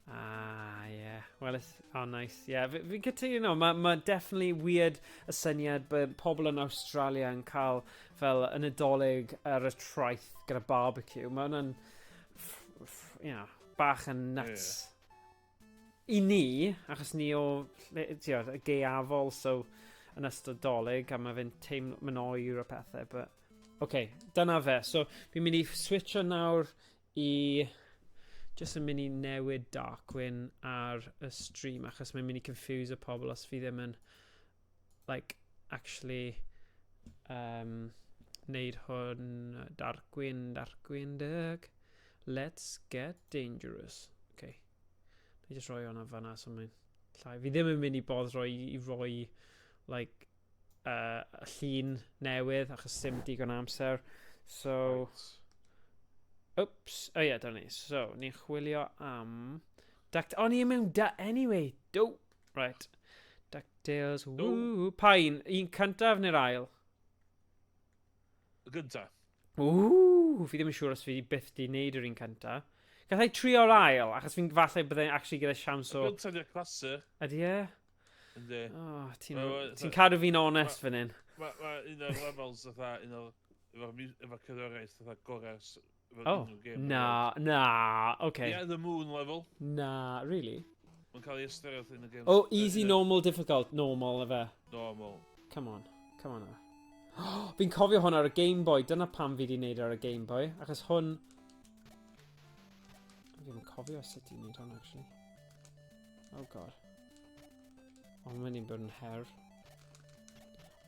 Ah, yeah. Well, it's, oh, nice. Yeah, fi'n cytuno. Mae ma definitely weird y syniad bod pobl yn Australia yn cael fel y Nadolig ar y traeth gyda barbecue. Mae hwnna'n, bach yn nuts. I ni, achos ni o, ti'od, y gaeafol, so yn ystod Dolig, a mae fe'n teimlo, mae'n oer o pethau, but... Okay, dyna fe. So, fi'n mynd i switcho nawr i just yn mynd i newid Darkwing ar y stream achos mae'n mynd i confuse y pobl os fi ddim yn like actually neud hwn. Darkwing, Darkwing Duck, let's get dangerous. Okay, na i just rhoi hwnna fanna so mae'n llai. Fi ddim yn mynd i boddro i roi like y llun newydd achos dim digon amser, so Oops. Oh ie, yeah, dyna ni. So, ni'n chwilio am... Duck... O, ni mewn da... Anyway, do. Right. DuckTales. Woo. Pa un? Un cyntaf neu'r ail? Y gynta. Ww, fi ddim yn siŵr os fi byth di wneud yr un cyntaf. Gallai trio'r ail, achos fi'n falle byddai'n actually gyda siawns Y o... gynta di'r classic. Ydy e? Yndi. Oh, ti'n ti cadw fi'n onest fan hyn. Mae ma un o'r levels fatha, un o'r, efo cerddoriaeth fatha gorau efo Oh, unrhyw gêm. Na, okay. Yeah, the moon level. Na, really? Mae'n cael ei ystyried yn y game. Oh, easy, normal, difficult. Normal, efe. Normal. Come on, come on now. Fi'n cofio hwn ar y Game Boy. Dyna pam fi wedi wneud ar y Game Boy. Achos hwn... Fi ddim yn cofio sut i wneud hwn, actually. Oh God. Oh, mae'n mynd i bod yn her.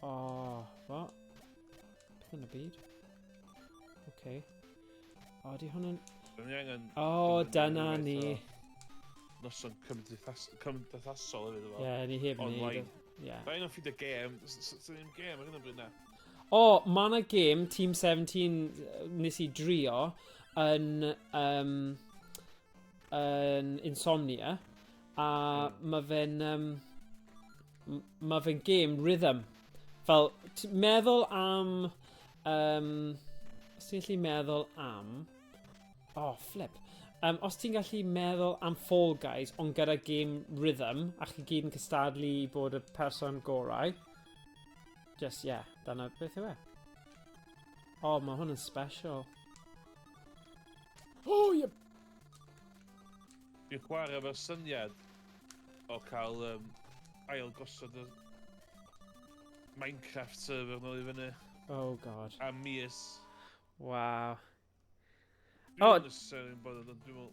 Oh, what? Beth yn y byd? Okay. O, di hwn yn... Dyn ni angen Oh, Dyna dyna ni ni. Noson cymdeithasol hefyd efo. Ie, yeah, ni heb wneud. Online. Ie. Da un o'n ffeindio gêm. Sy'n ddim gêm ar hyn o bryd na. O, ma' 'na gêm Team 17 nes i drio yn Insomnia. A mae fe'n... Um, mae fe'n game rhythm. Fel, meddwl am... Um, os ti'n gallu meddwl am... Oh, flip. Os ti'n gallu meddwl am Fall Guys, ond gyda game rhythm, a chi gyd yn cystadlu i bod y person gorau, just, yeah, dyna beth yw e. Oh, mae hwn yn special. Oh, yeah. Dwi'n chwarae efo'r syniad o cael ail gosod y Minecraft server nôl i fyny. Oh, God. Am mis. Wow. Dwi'n oh. necessarily bod yn dwi'n meddwl...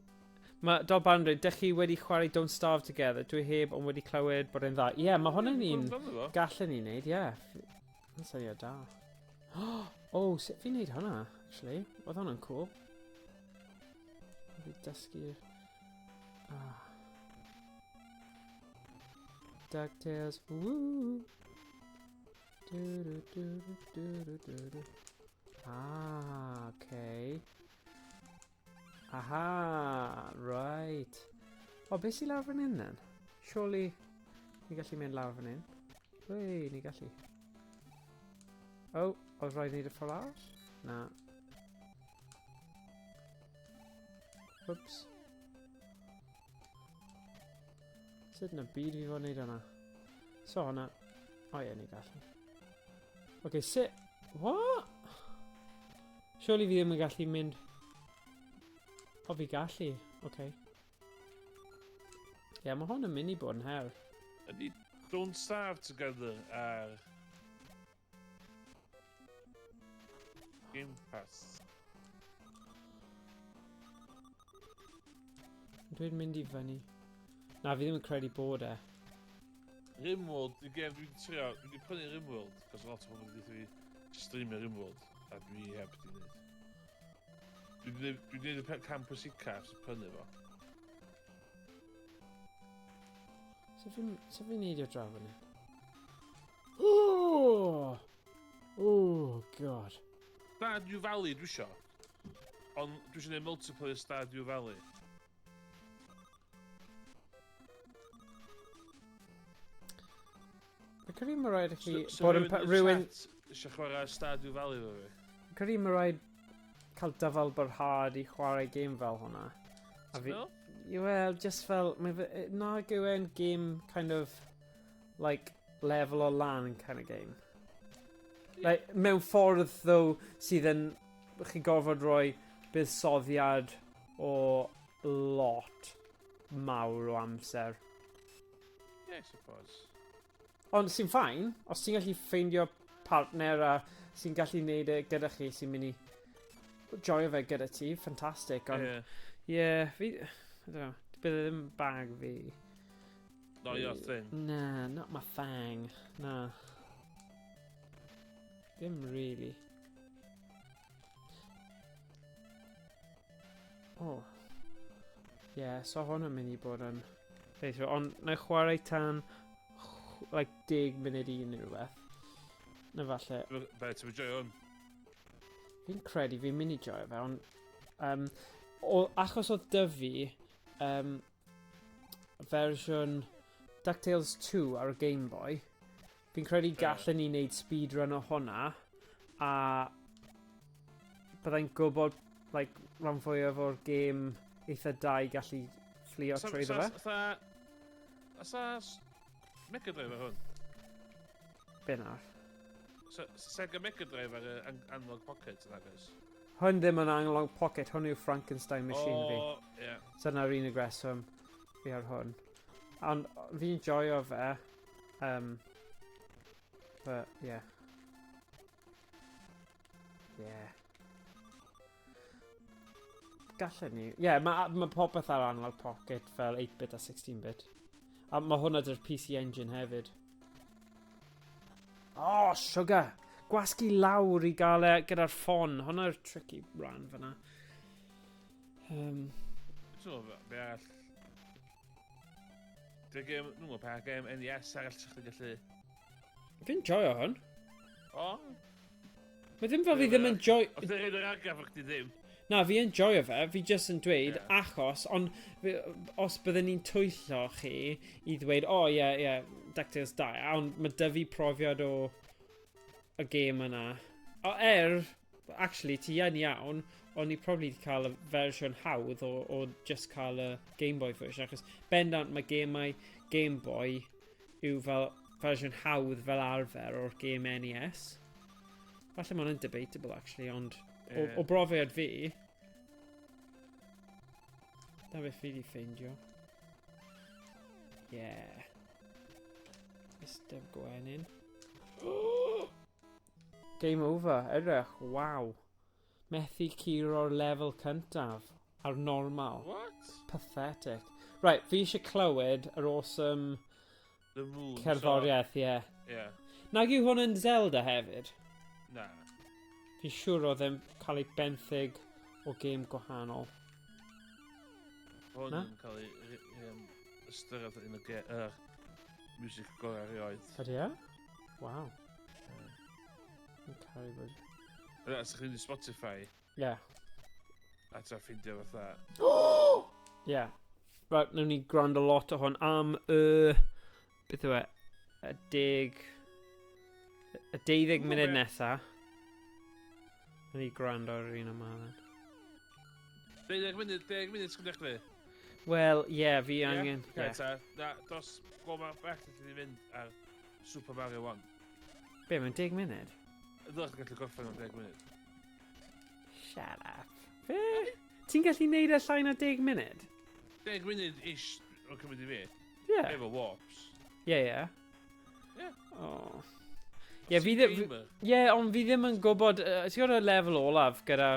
Mae Dob Barn dweud, dych chi wedi chwarae Don't Starve Together? Dwi heb, ond wedi clywed bod e'n dda. Ie, yeah, mae hwn yn un gallen ni wneud, ie. Yeah. Yn syniad da. Oh, sut fi'n wneud hwnna, actually? Oedd hwnna'n cool. Fi dysgu... Ah. DuckTales, woo! Du, du, du, du, du, du, du. Ah, okay. Aha, right. O, beth sy'n lawr fan hyn then? Surely, ni gallu mynd lawr fan hyn. Wei, ni gallu. Oh, oedd rhaid wneud y ffordd arall? Na. Whoops. Sut yn y byd fi fod wneud hwnna? So hwnna. O ie, ni gallu. Oce, okay, sut... What? Surely fi ddim yn gallu mynd... O, fi gallu. Oce. Okay. Ie, yeah, mae hwn yn mynd i bod yn her. Ydy Don't Starve Together ar Game Pass? Dwi'n mynd i fyny. Na, fi ddim yn credu bod e. Rimworld, di gem dwi'n trio, dwi wedi prynu Rimworld, cos lot o bobl wedi fi streamio Rimworld, a dwi heb di wneud. Dwi wedi gwneud y cam pwysica ers prynu fo. So fi'n so fi neidio draw fan hyn? Oh! Oh, God. Stardew Valley dwi isio. Ond dwi isio gwneud multiplayer Stardew Valley. Fi'n credu mae rhaid i chi bod yn rhywun... Eisiau chwarae Stardew Valley efo fi? Fi'n credu mae rhaid cael dyfal barhad i chwarae game fel hwnna. A fi... Wel, just fel... Mae nag yw e'n game kind of... Like, level o lan kind of game. Like, mewn ffordd, though, sydd yn... Chi'n gorfod rhoi buddsoddiad o lot mawr o amser. Yeah, I suppose. Ond sy'n fine, os ti'n gallu ffeindio partner a sy'n gallu neud e gyda chi, sy'n mynd i joio fe gyda ti, ffantastig. Ond, ie, yeah, fi... I don't know, bydd e ddim bag fi. Not your thing. Na, not my thing. Na. Ddim really. Oh. Yeah, so hwn yn mynd i bod yn... Beth, ond na i chwarae tan like 10 munud i neu rhywbeth. Na falle. Be, ti'n mynd joio hwn? Fi'n credu fi'n mynd i joio fe, ond... Achos oedd dy fi fersiwn DuckTales 2 ar y Game Boy, fi'n credu gallen ni wneud speedrun o hwnna, a byddai'n gwybod like, rhan fwyaf o'r game eitha da i gallu fflio trwy fe. Oes 'na Mega Drive ar hwn? Be nawr? Sega Mega Drive ar y Analog Pocket yna, guys? Hwn ddim yn Analog Pocket, hwn yw Frankenstein machine fi. O, ie. So dyna'r unig reswm fi ar hwn. Ond fi'n joio fe. But, yeah. Yeah. Gallen ni. Ie, yeah, mae ma popeth ar Analog Pocket fel 8-bit a 16-bit. A mae hwnna dy'r PC Engine hefyd. Oh, sugar! Gwasgu lawr i gael e gyda'r ffon. Hwnna'r tricky rhan fyna. Dwi'n meddwl, be arall... Dwi'n gêm, dwi'n gwybod pa gêm NES arall sy'ch chi'n gallu... Fi'n joio hwn. O? Mae ddim fel fi ddim yn joio... Os dwi'n rhaid yr argraff o'ch di ddim. Na, fi yn joio fe, fi just yn dweud, Ie. achos, ond fi, os byddwn ni'n twyllo chi i ddweud, o, oh, ie, yeah, ie, yeah, DuckTales da, ond mae dy fi profiad o y gêm yna. O, actually, ti yn iawn, ond ni probably wedi cael y fersiwn hawdd o just cael y Game Boy version, achos bendant mae gemau Game Boy yw fel fersiwn hawdd fel arfer o'r gêm NES. Falle mae hwnna'n debatable, actually, ond o brofiad fi, da beth fi wedi ffeindio. Yeah. Mr Gwenyn. Game over. Edrych. Waw. Methu curo'r lefel cyntaf ar normal. What? Pathetic. Right, fi eisiau clywed yr awesome The Moon. cerddoriaeth, ie. Yeah. So, yeah. Nag yw hwn yn Zelda hefyd? Na. Fi'n siŵr oedd e'n cael ei benthyg o gêm gwahanol. Hwn Na? yn cael ei ystyried un o music gorau erioed. Ydy e? Waw. Yn caru bod. Yna, os ydych chi'n mynd i Spotify, a ti'n ffeindio fatha. Yeah. Right, nawn ni gwrando lot o hwn am y... Beth yw e? Y 12 Ww, munud be? nesa. Nawn ni gwrando ar yr un yma then. 10 munud, 10 munud sgyn dechrau. Wel, ie, yeah, fi angen. Ie, Ie. ta. Na, dos, go ma bell allan ni fynd ar Super Mario 1. Be, mewn 10 munud? Ydych chi'n gallu gorffen mewn 10 munud. Shut up. Be? Ti'n gallu neud e llai na 10 munud? 10 munud ish o'n cymryd i fi. Ie. Efo warps. Ie, ie. Ie. Oh. Ie, fi ddim. Gamer. Ie, ond fi ddim yn gwybod. Ti'n gwybod y lefel olaf gyda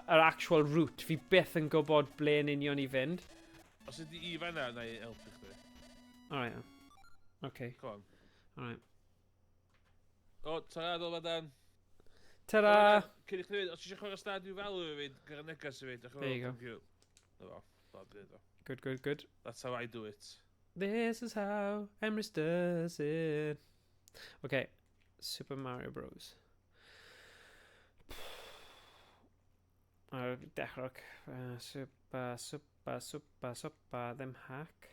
yr actual route, fi byth yn gwybod ble yn union i fynd. Os ydy i fanna, na i helpu chdi. Alright. Okay, Come on. Alright. O, ta-ra, ddol fan. Ta-ra! Cyn i chdi fynd, os ti eisiau chwarae Stardew Valley efo fi, gyda negas i fi, diolch yn There you go. Thank you. Na fo, na byd o. Good, good, good. That's how I do it. This is how Emrys does it. Okay, Super Mario Bros. Ar dechrau. Super, super, super, super, ddim hack.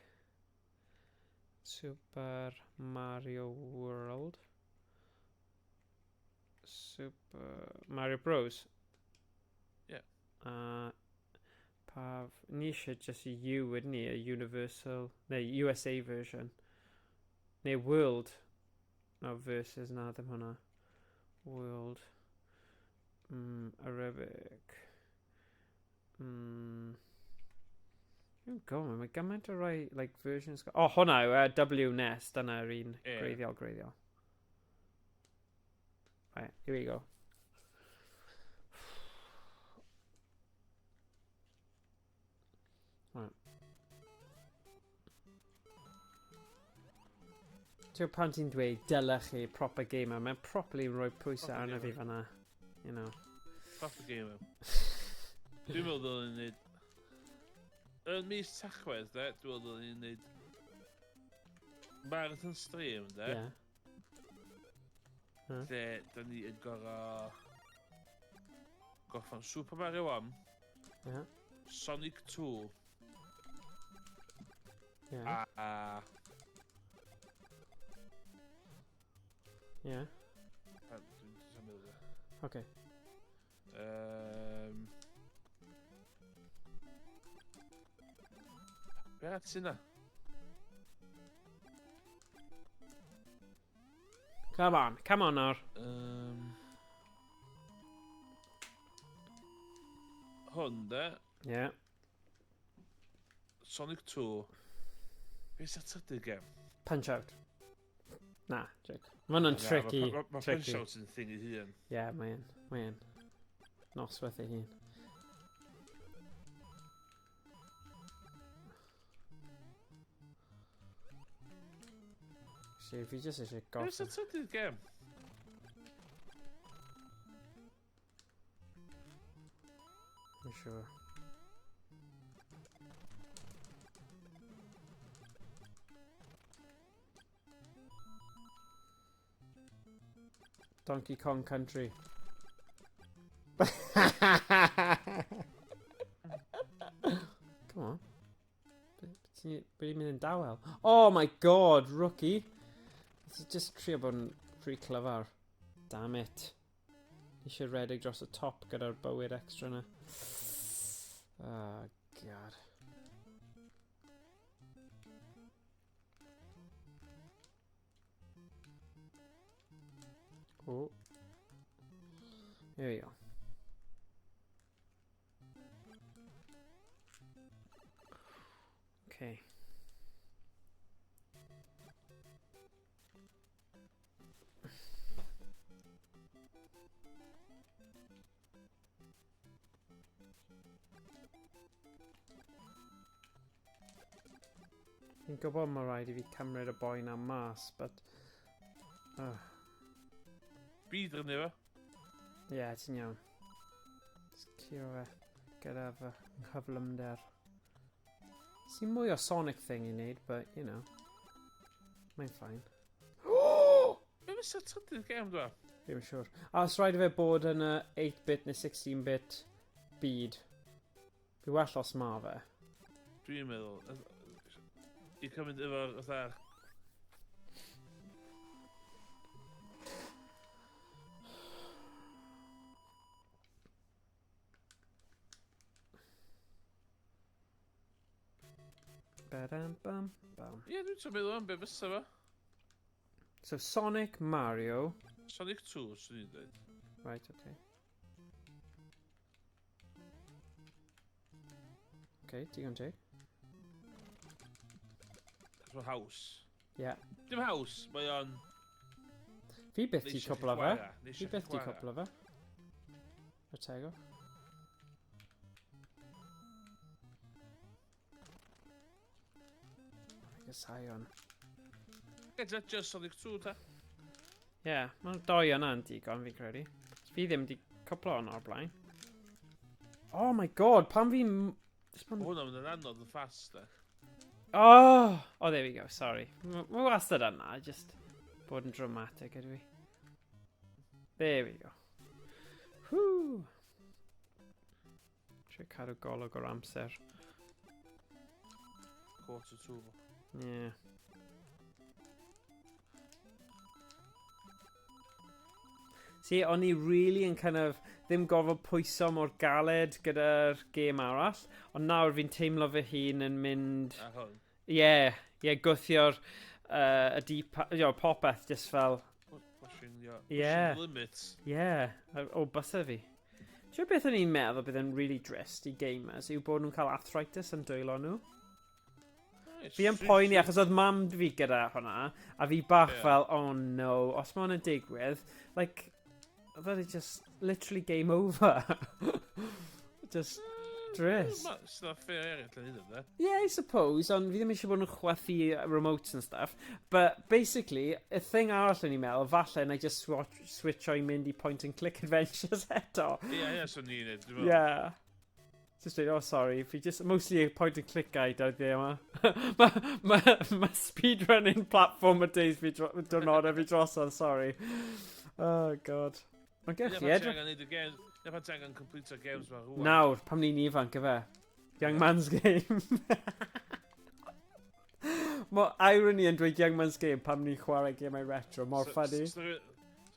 Super Mario World. Super Mario Bros. Yeah. Pa... Ni eisiau just y U, ydyn ni? Y Universal... Neu USA version. Neu World. No, versus, na, ddim hwnna. World. Arabic. Oh god, mae gymaint o rai, like, versions. O, oh, hwnna yw e, W NES, dyna'r un Ie. gwreiddiol, gwreiddiol. Right, here we go. Right. Ti'n pan ti'n dweud dylech chi proper gamer, mae'n properly rhoi pwysau Proper arno fi gamer. fanna. You know. Proper gamer. Dwi'n meddwl ddylen ni wneud. Yn mis Tachwedd, de, dwi'n meddwl ddylen ni wneud marathon stream, de, lle da ni yn gorau gorffan Super Mario 1, Sonic 2, a Dwi'n meddwl. Okay. Be arall sy'n na? Come on, come on nawr. Hwn, de. Sonic 2. Be sy'n trydydd gem? Punch Out. Na, joke. Mae hwnna'n tricky. Mae Tricky. Punch Out yn thing ei hun. Yeah, mae'n. Mae'n. Noswaith ei hun. Actually, fi jyst eisiau Be gorffen. sy'n trydydd gem? I'm sure. Donkey Kong Country. Come on. Ti'n wedi mynd yn dawel. Oh my god, rookie! Just trio bod yn rhy clyfar. Damn it. Eisiau redeg dros y top gyda'r bywyd extra na. Oh, god. Oh. There we go. Okay. Fi'n gwybod mae rhaid i fi cymryd y boi na mas, but... Byd yn efo. Ie, yeah, ti'n iawn. Just curo fe gyda fy nghyflymder. Sy'n mwy o Sonic thing i wneud, but, you know. Mae'n fine. Be fysa trydydd gêm dwa? Ddim yn siŵr. A os rhaid i fe bod yn y 8-bit neu 16-bit byd. Fi well os ma fe. Dwi'n meddwl, i cymryd efo'r fatha'r... Ba-dam, bam, bam. Ie, dwi'n trio meddwl am be fysa fo. So Sonic, Mario. Sonic 2, swn i'n dweud. Right, okay. Okay, digon teg. Cos mae'n haws. Yeah. Dim haws, mae o'n... Fi byth di cwpla fe. Fi byth di cwpla fe. Y tego. Gysau hwn. Gyda just Sonic 2, ta? Ie, yeah, mae'n doi yna yn digon, fi'n credu. Fi ddim di cwpla hwn o'r blaen. Oh my god, pam fi'n... Mae hwnna'n mynd yn anodd yn fast, da. Oh! Oh, there we go, sorry. Mae wastad yna, just bod yn dramatic ydw i. There we go. Whew! Trio cadw golwg o'r amser. 1:45. Yeah. See, o'n i really yn kind of ddim gorfod pwyso mor galed gyda'r gêm arall, ond nawr fi'n teimlo fy hun yn mynd... A hwn? Ie, yeah, yeah, gwthio'r y deep, you know, popeth, just fel... Pushing, your, yeah. Pushing limits. Yeah, o bysa fi. Ti'n beth o'n i'n meddwl bydd yn really drist i gamers yw bod nhw'n cael arthritis yn dwylo nhw. Fi yn poeni achos oedd mam fi gyda hwnna, a fi bach fel, oh no, os mae hwnna'n digwydd, like, that is just literally game over. Just drist. It's not fair eraill yn hynny, de? Yeah, I suppose, ond fi ddim eisiau bod yn chwethu remotes and stuff. But basically, y thing arall o'n i'n meddwl, falle na i just switch o'i mynd i point and click adventures eto. Ie, ie, so ni'n neud, dwi'n meddwl. Yeah. Just dweud, oh sorry, fi just mostly a point and click guy dyddiau yma. Ma speedrunning platform y days fi diwrnodau fi drosodd, sorry. Oh god. Mae'n gallu edrych. Ie, pan ti angen complete o games ma rwan. Nawr, pam ni'n ifanc, efe. Young Man's Game. Mae irony yn dweud Young Man's Game pam ni'n chwarae gemau retro, mor funny. So,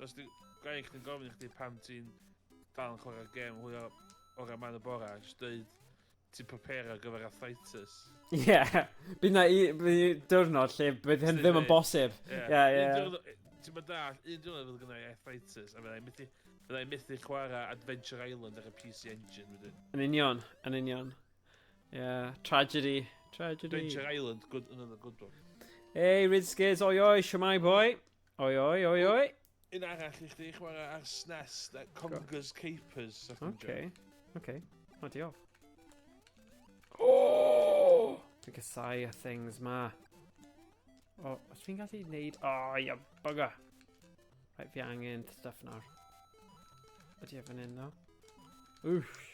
os di gael chdi'n gofyn i chdi pam ti'n dal yn chwarae gêm hwy o'r man y bora, jyst dweud ti'n prepare ar gyfer arthritis. Ie, yeah. Bydd na diwrnod lle bydd hyn ddim yn bosib. Ie, ie. Ti'n mynd dall, un diwrnod fydd gynna i arthritis, a fyddai methu chwarae Adventure Island ar y PC Engine wedyn. Yn union, yn union. Yeah, tragedy, tragedy. Adventure Island, good, another good one. Hey, Ridskids, oi oi, shwmae boi. Oi oi, oi oi. Un arall i chdi chwarae ar SNES, that Conker's Capers. Okay, okay. O, diolch. Oh! Dwi'n casau y things ma. O, os fi'n gallu neud... O, ia, bugger. Right, fi angen stuff nawr. Ydy e fan hyn, ddo? Wff.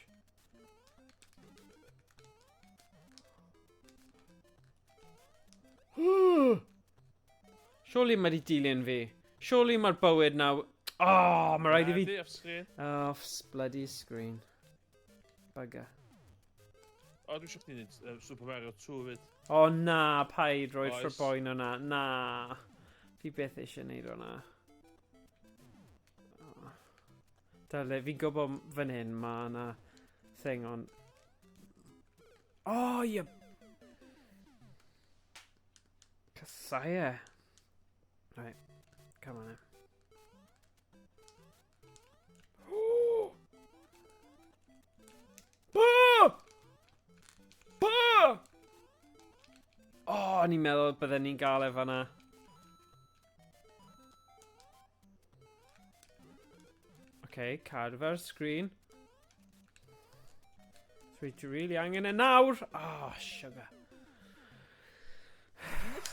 Surely mae di dilyn fi. Surely mae'r bywyd nawr... Oh, mae rhaid i fi... Off screen. Off bloody screen. Bugger. O, dwi'n siŵr chdi'n neud Super Mario 2 fyd. O na, paid roi'r ffrboen o'na. Na. Fi byth eisiau neud o'na. Oh. Dyle, fi'n gwybod fan hyn, mae yna thing on... Oh, you... Casau e. Right, come on then. Ba! Ba! Oh, o'n i'n meddwl bydden ni'n gael e fanna. OK, cadw fe ar sgrin. Dwi really angen e nawr! Oh, sugar.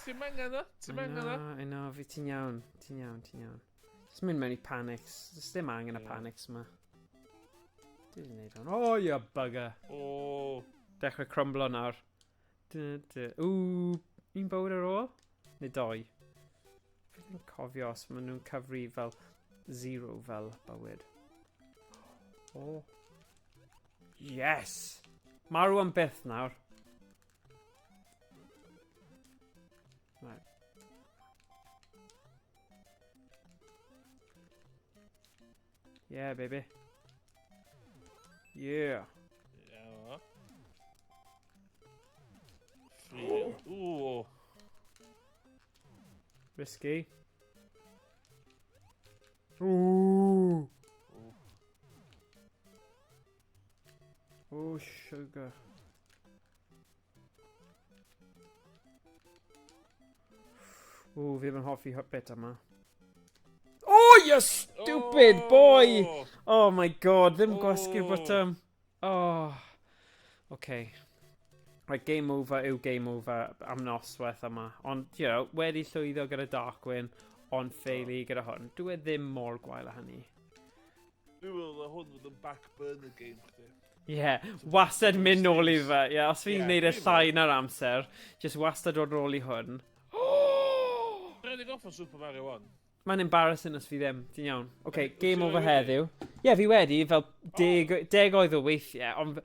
Ti'n angen o? Ti'n angen o? I know, fi ti'n iawn. Ti'n iawn, ti'n iawn. Just mynd mewn i panics. Just ddim angen y panics yma. Dwi wedi gwneud hwn. Oh, you bugger. Oh. Dechrau crumblo nawr. Ww, un bywyd ar ôl? Neu doi? Fi ddim cofio os maen nhw'n cyfri fel zero fel bywyd. Oh. Yes! Marw am byth nawr. Right. Yeah, baby. Yeah. Yeah. Free. Ooh. Risky. Ooh. Oh, sugar. Ooh, fi ddim yn hoffi bit yma. Oh, you stupid oh. boy! Oh my god, ddim gwasgu'r oh. botwm. Oh. Okay. Right, game over yw game over am noswaith yma. Ond, you know, wedi llwyddo gyda Darkwing, ond ffeili gyda hwn. Dwi e ddim mor gwael â hynny. Dwi'n meddwl na hwn fod yn back burner game chdi. Ie, yeah, wastad mynd nôl i fe. Ie, yeah, os fi'n yeah, gwneud e llai na'r amser, just wastad dod nôl i hwn. Dwi'n wedi gorffen Super Mario 1. Mae'n embarrassing os fi ddim, ti'n iawn. Oce, okay, game over heddiw. Ie, yeah, fi wedi, fel deg, oh. deg oedd o weithiau, ond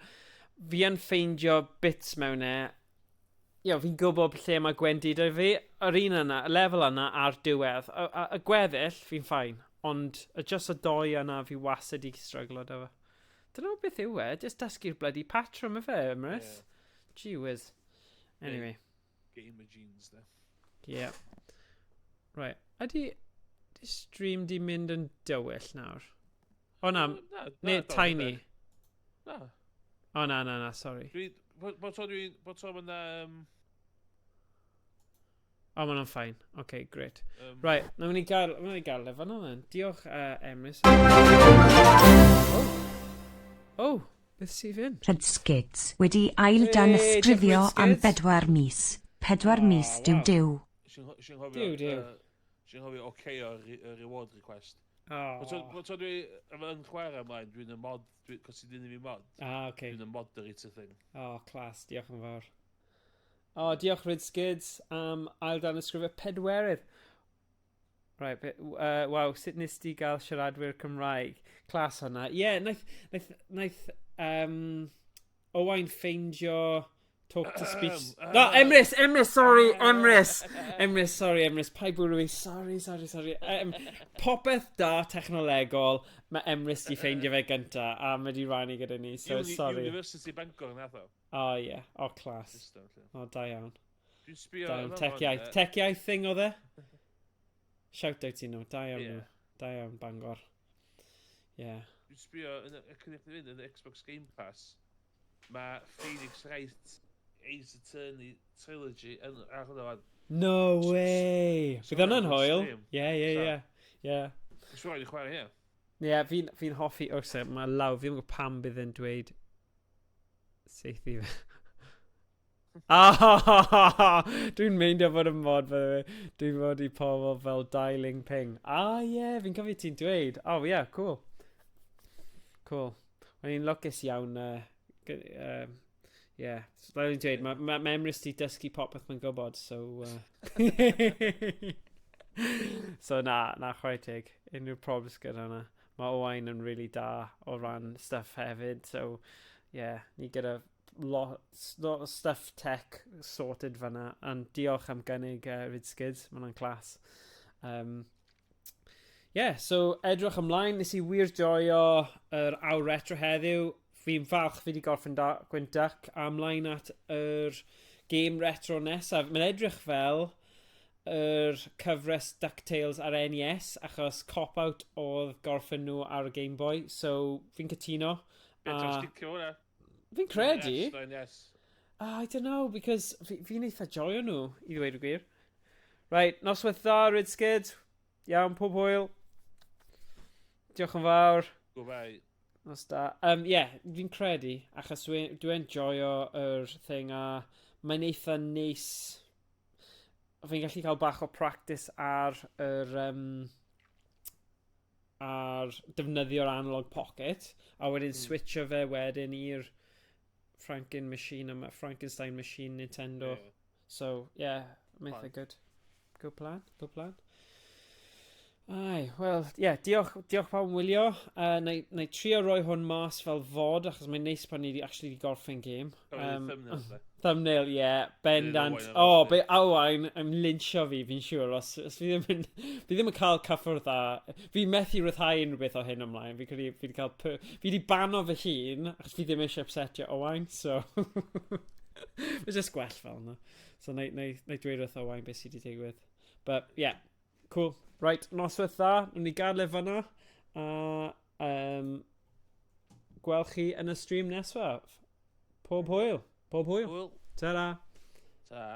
fi yn ffeindio bits mewn e. Ie, yeah, fi'n gwybod lle mae gwendidau fi. Yr un yna, y lefel yna a'r diwedd. Y, y, y gweddill, fi'n fine. Ond y just y doi yna fi wastad i stryglo da fe. Dyna beth yw e, just dysgu'r bloody patrwm y fe, Emrys. Yeah. Gee whiz. Anyway. Gamer genes, de. Yeah. Right. Ydy, ydy stream di mynd yn dywyll nawr? O na, na, neu tiny. Na. O na, na, na, sorry. Dwi, bod to dwi'n, bod to mae'n, O, oh, mae'n fine. OK, great. Right, nawn ni gael, nawn ni gael efo yna then. Diolch, Emrys. Oh. Oh, beth sydd fynd? Rhydskids wedi ail dan ysgrifio am 4 mis. 4 mis, diw diw. Diw diw. Sy'n hofio oce o'r reward request. Oh. Bod to dwi yn chwarae ymlaen, dwi'n y mod, cos ti'n dyn fi mod. Ah, okay. Dwi'n y moderator thing. Oh, class, diolch yn fawr. O, oh, diolch Rydskids am ail dan ysgrifio pedwerydd. Right, waw, sut nes ti gael siaradwyr Cymraeg? Clas hwnna. Ie, yeah, naeth, Owain ffeindio talk to speech. No, Emrys, Emrys, sorry, Emrys. Emrys, sorry, Emrys. Paid bwrw fi, sorry, sorry, sorry. Popeth da technolegol, mae Emrys di ffeindio fe gynta, a mae di rannu gyda ni, so sorry. University Bangor nath o. O, ie. Yeah. O, class. O, da iawn. Dwi'n sbio... Da iawn. Tech iaith. Tech iaith thing oedd e? Shout out i nhw. Da iawn nhw. Da iawn, Bangor. Yeah. Dwi'n sbio, yn y cynnig fynd yn y Xbox Game Pass, mae Phoenix Wright Ace Attorney Trilogy yn ar hwnna fan. No way! Bydd hwnna'n hwyl. Yeah, yeah, yeah. Yeah. Dwi'n siŵr i chwarae hynna. Yeah, fi'n fi hoffi wrth mae law, fi'n gwybod pam bydd yn dweud seithi fe. Ah, dwi'n meindio bod yn mod, by the way. Dwi'n mod i pobl fel Dai Ling Ping. Ah, ie, yeah, fi'n cofio ti'n dweud. Oh, yeah, cool. Cool. O'n i'n lwcus iawn. Yeah. So, fel i'n dweud, mae ma, ma Emrys di dysgu popeth mae'n gwybod, so... So na, chwarae teg. Unrhyw problems gyda hwnna. Mae Owain yn really da o ran stuff hefyd, so yeah, ni gyda lot, lot of stuff tech sorted fyna. And diolch am gynnig Ridskid, mae hwnna'n class. Yeah, so edrych ymlaen, nes i wir joio yr awr retro heddiw. Fi'n falch fi wedi gorffen Darkwing Duck a ymlaen at yr game retro nesaf. Mae'n edrych fel yr cyfres DuckTales ar NES, achos cop-out oedd gorffen nhw ar y Game Boy, so fi'n cytuno. Be, ti'n sticio hwnna? Fi'n credu. NES, NES. Oh, I don't know, because fi'n eitha joio nhw, i ddweud y gwir. Right, noswaith dda, Ridskid. Iawn, pob hwyl. Diolch yn fawr. Goodbye. Nos da. Yeah, fi'n credu, achos dwi'n joio yr thing a mae'n eitha neis. Fi'n gallu cael bach o practice ar defnyddio'r Analog Pocket a wedyn switcho fe wedyn i'r Franken machine yma, Frankenstein machine Nintendo. So, yeah, mae'n eitha Plan. good. Good plan, good plan. Ai, wel, ie, yeah, diolch, diolch pawb yn wylio. Na i trio roi hwn mas fel VOD, achos mae'n neis pan ni di actually di gorffen game. Thumbnail, de. Thumbnail, ie, yeah, bendant. Owain O, ar ôl be Owain yn lynchio fi, fi'n siŵr, os fi ddim yn cael cyffwrdd â. Fi methu rhyddhau unrhyw beth o hyn ymlaen. Fi credu, fi wedi cael... Fi wedi bano fy hun, achos fi ddim eisiau upsetio Owain, so mae'n just gwell fel yna. So, na i dweud wrth Owain beth sydd wedi digwydd. But, yeah, cool. Right, noswaith dda. Nw'n ni gadw e fyna. A gweld chi yn y stream nesaf. Pob hwyl. Pob hwyl. Hwyl. Ta-ra. Ta.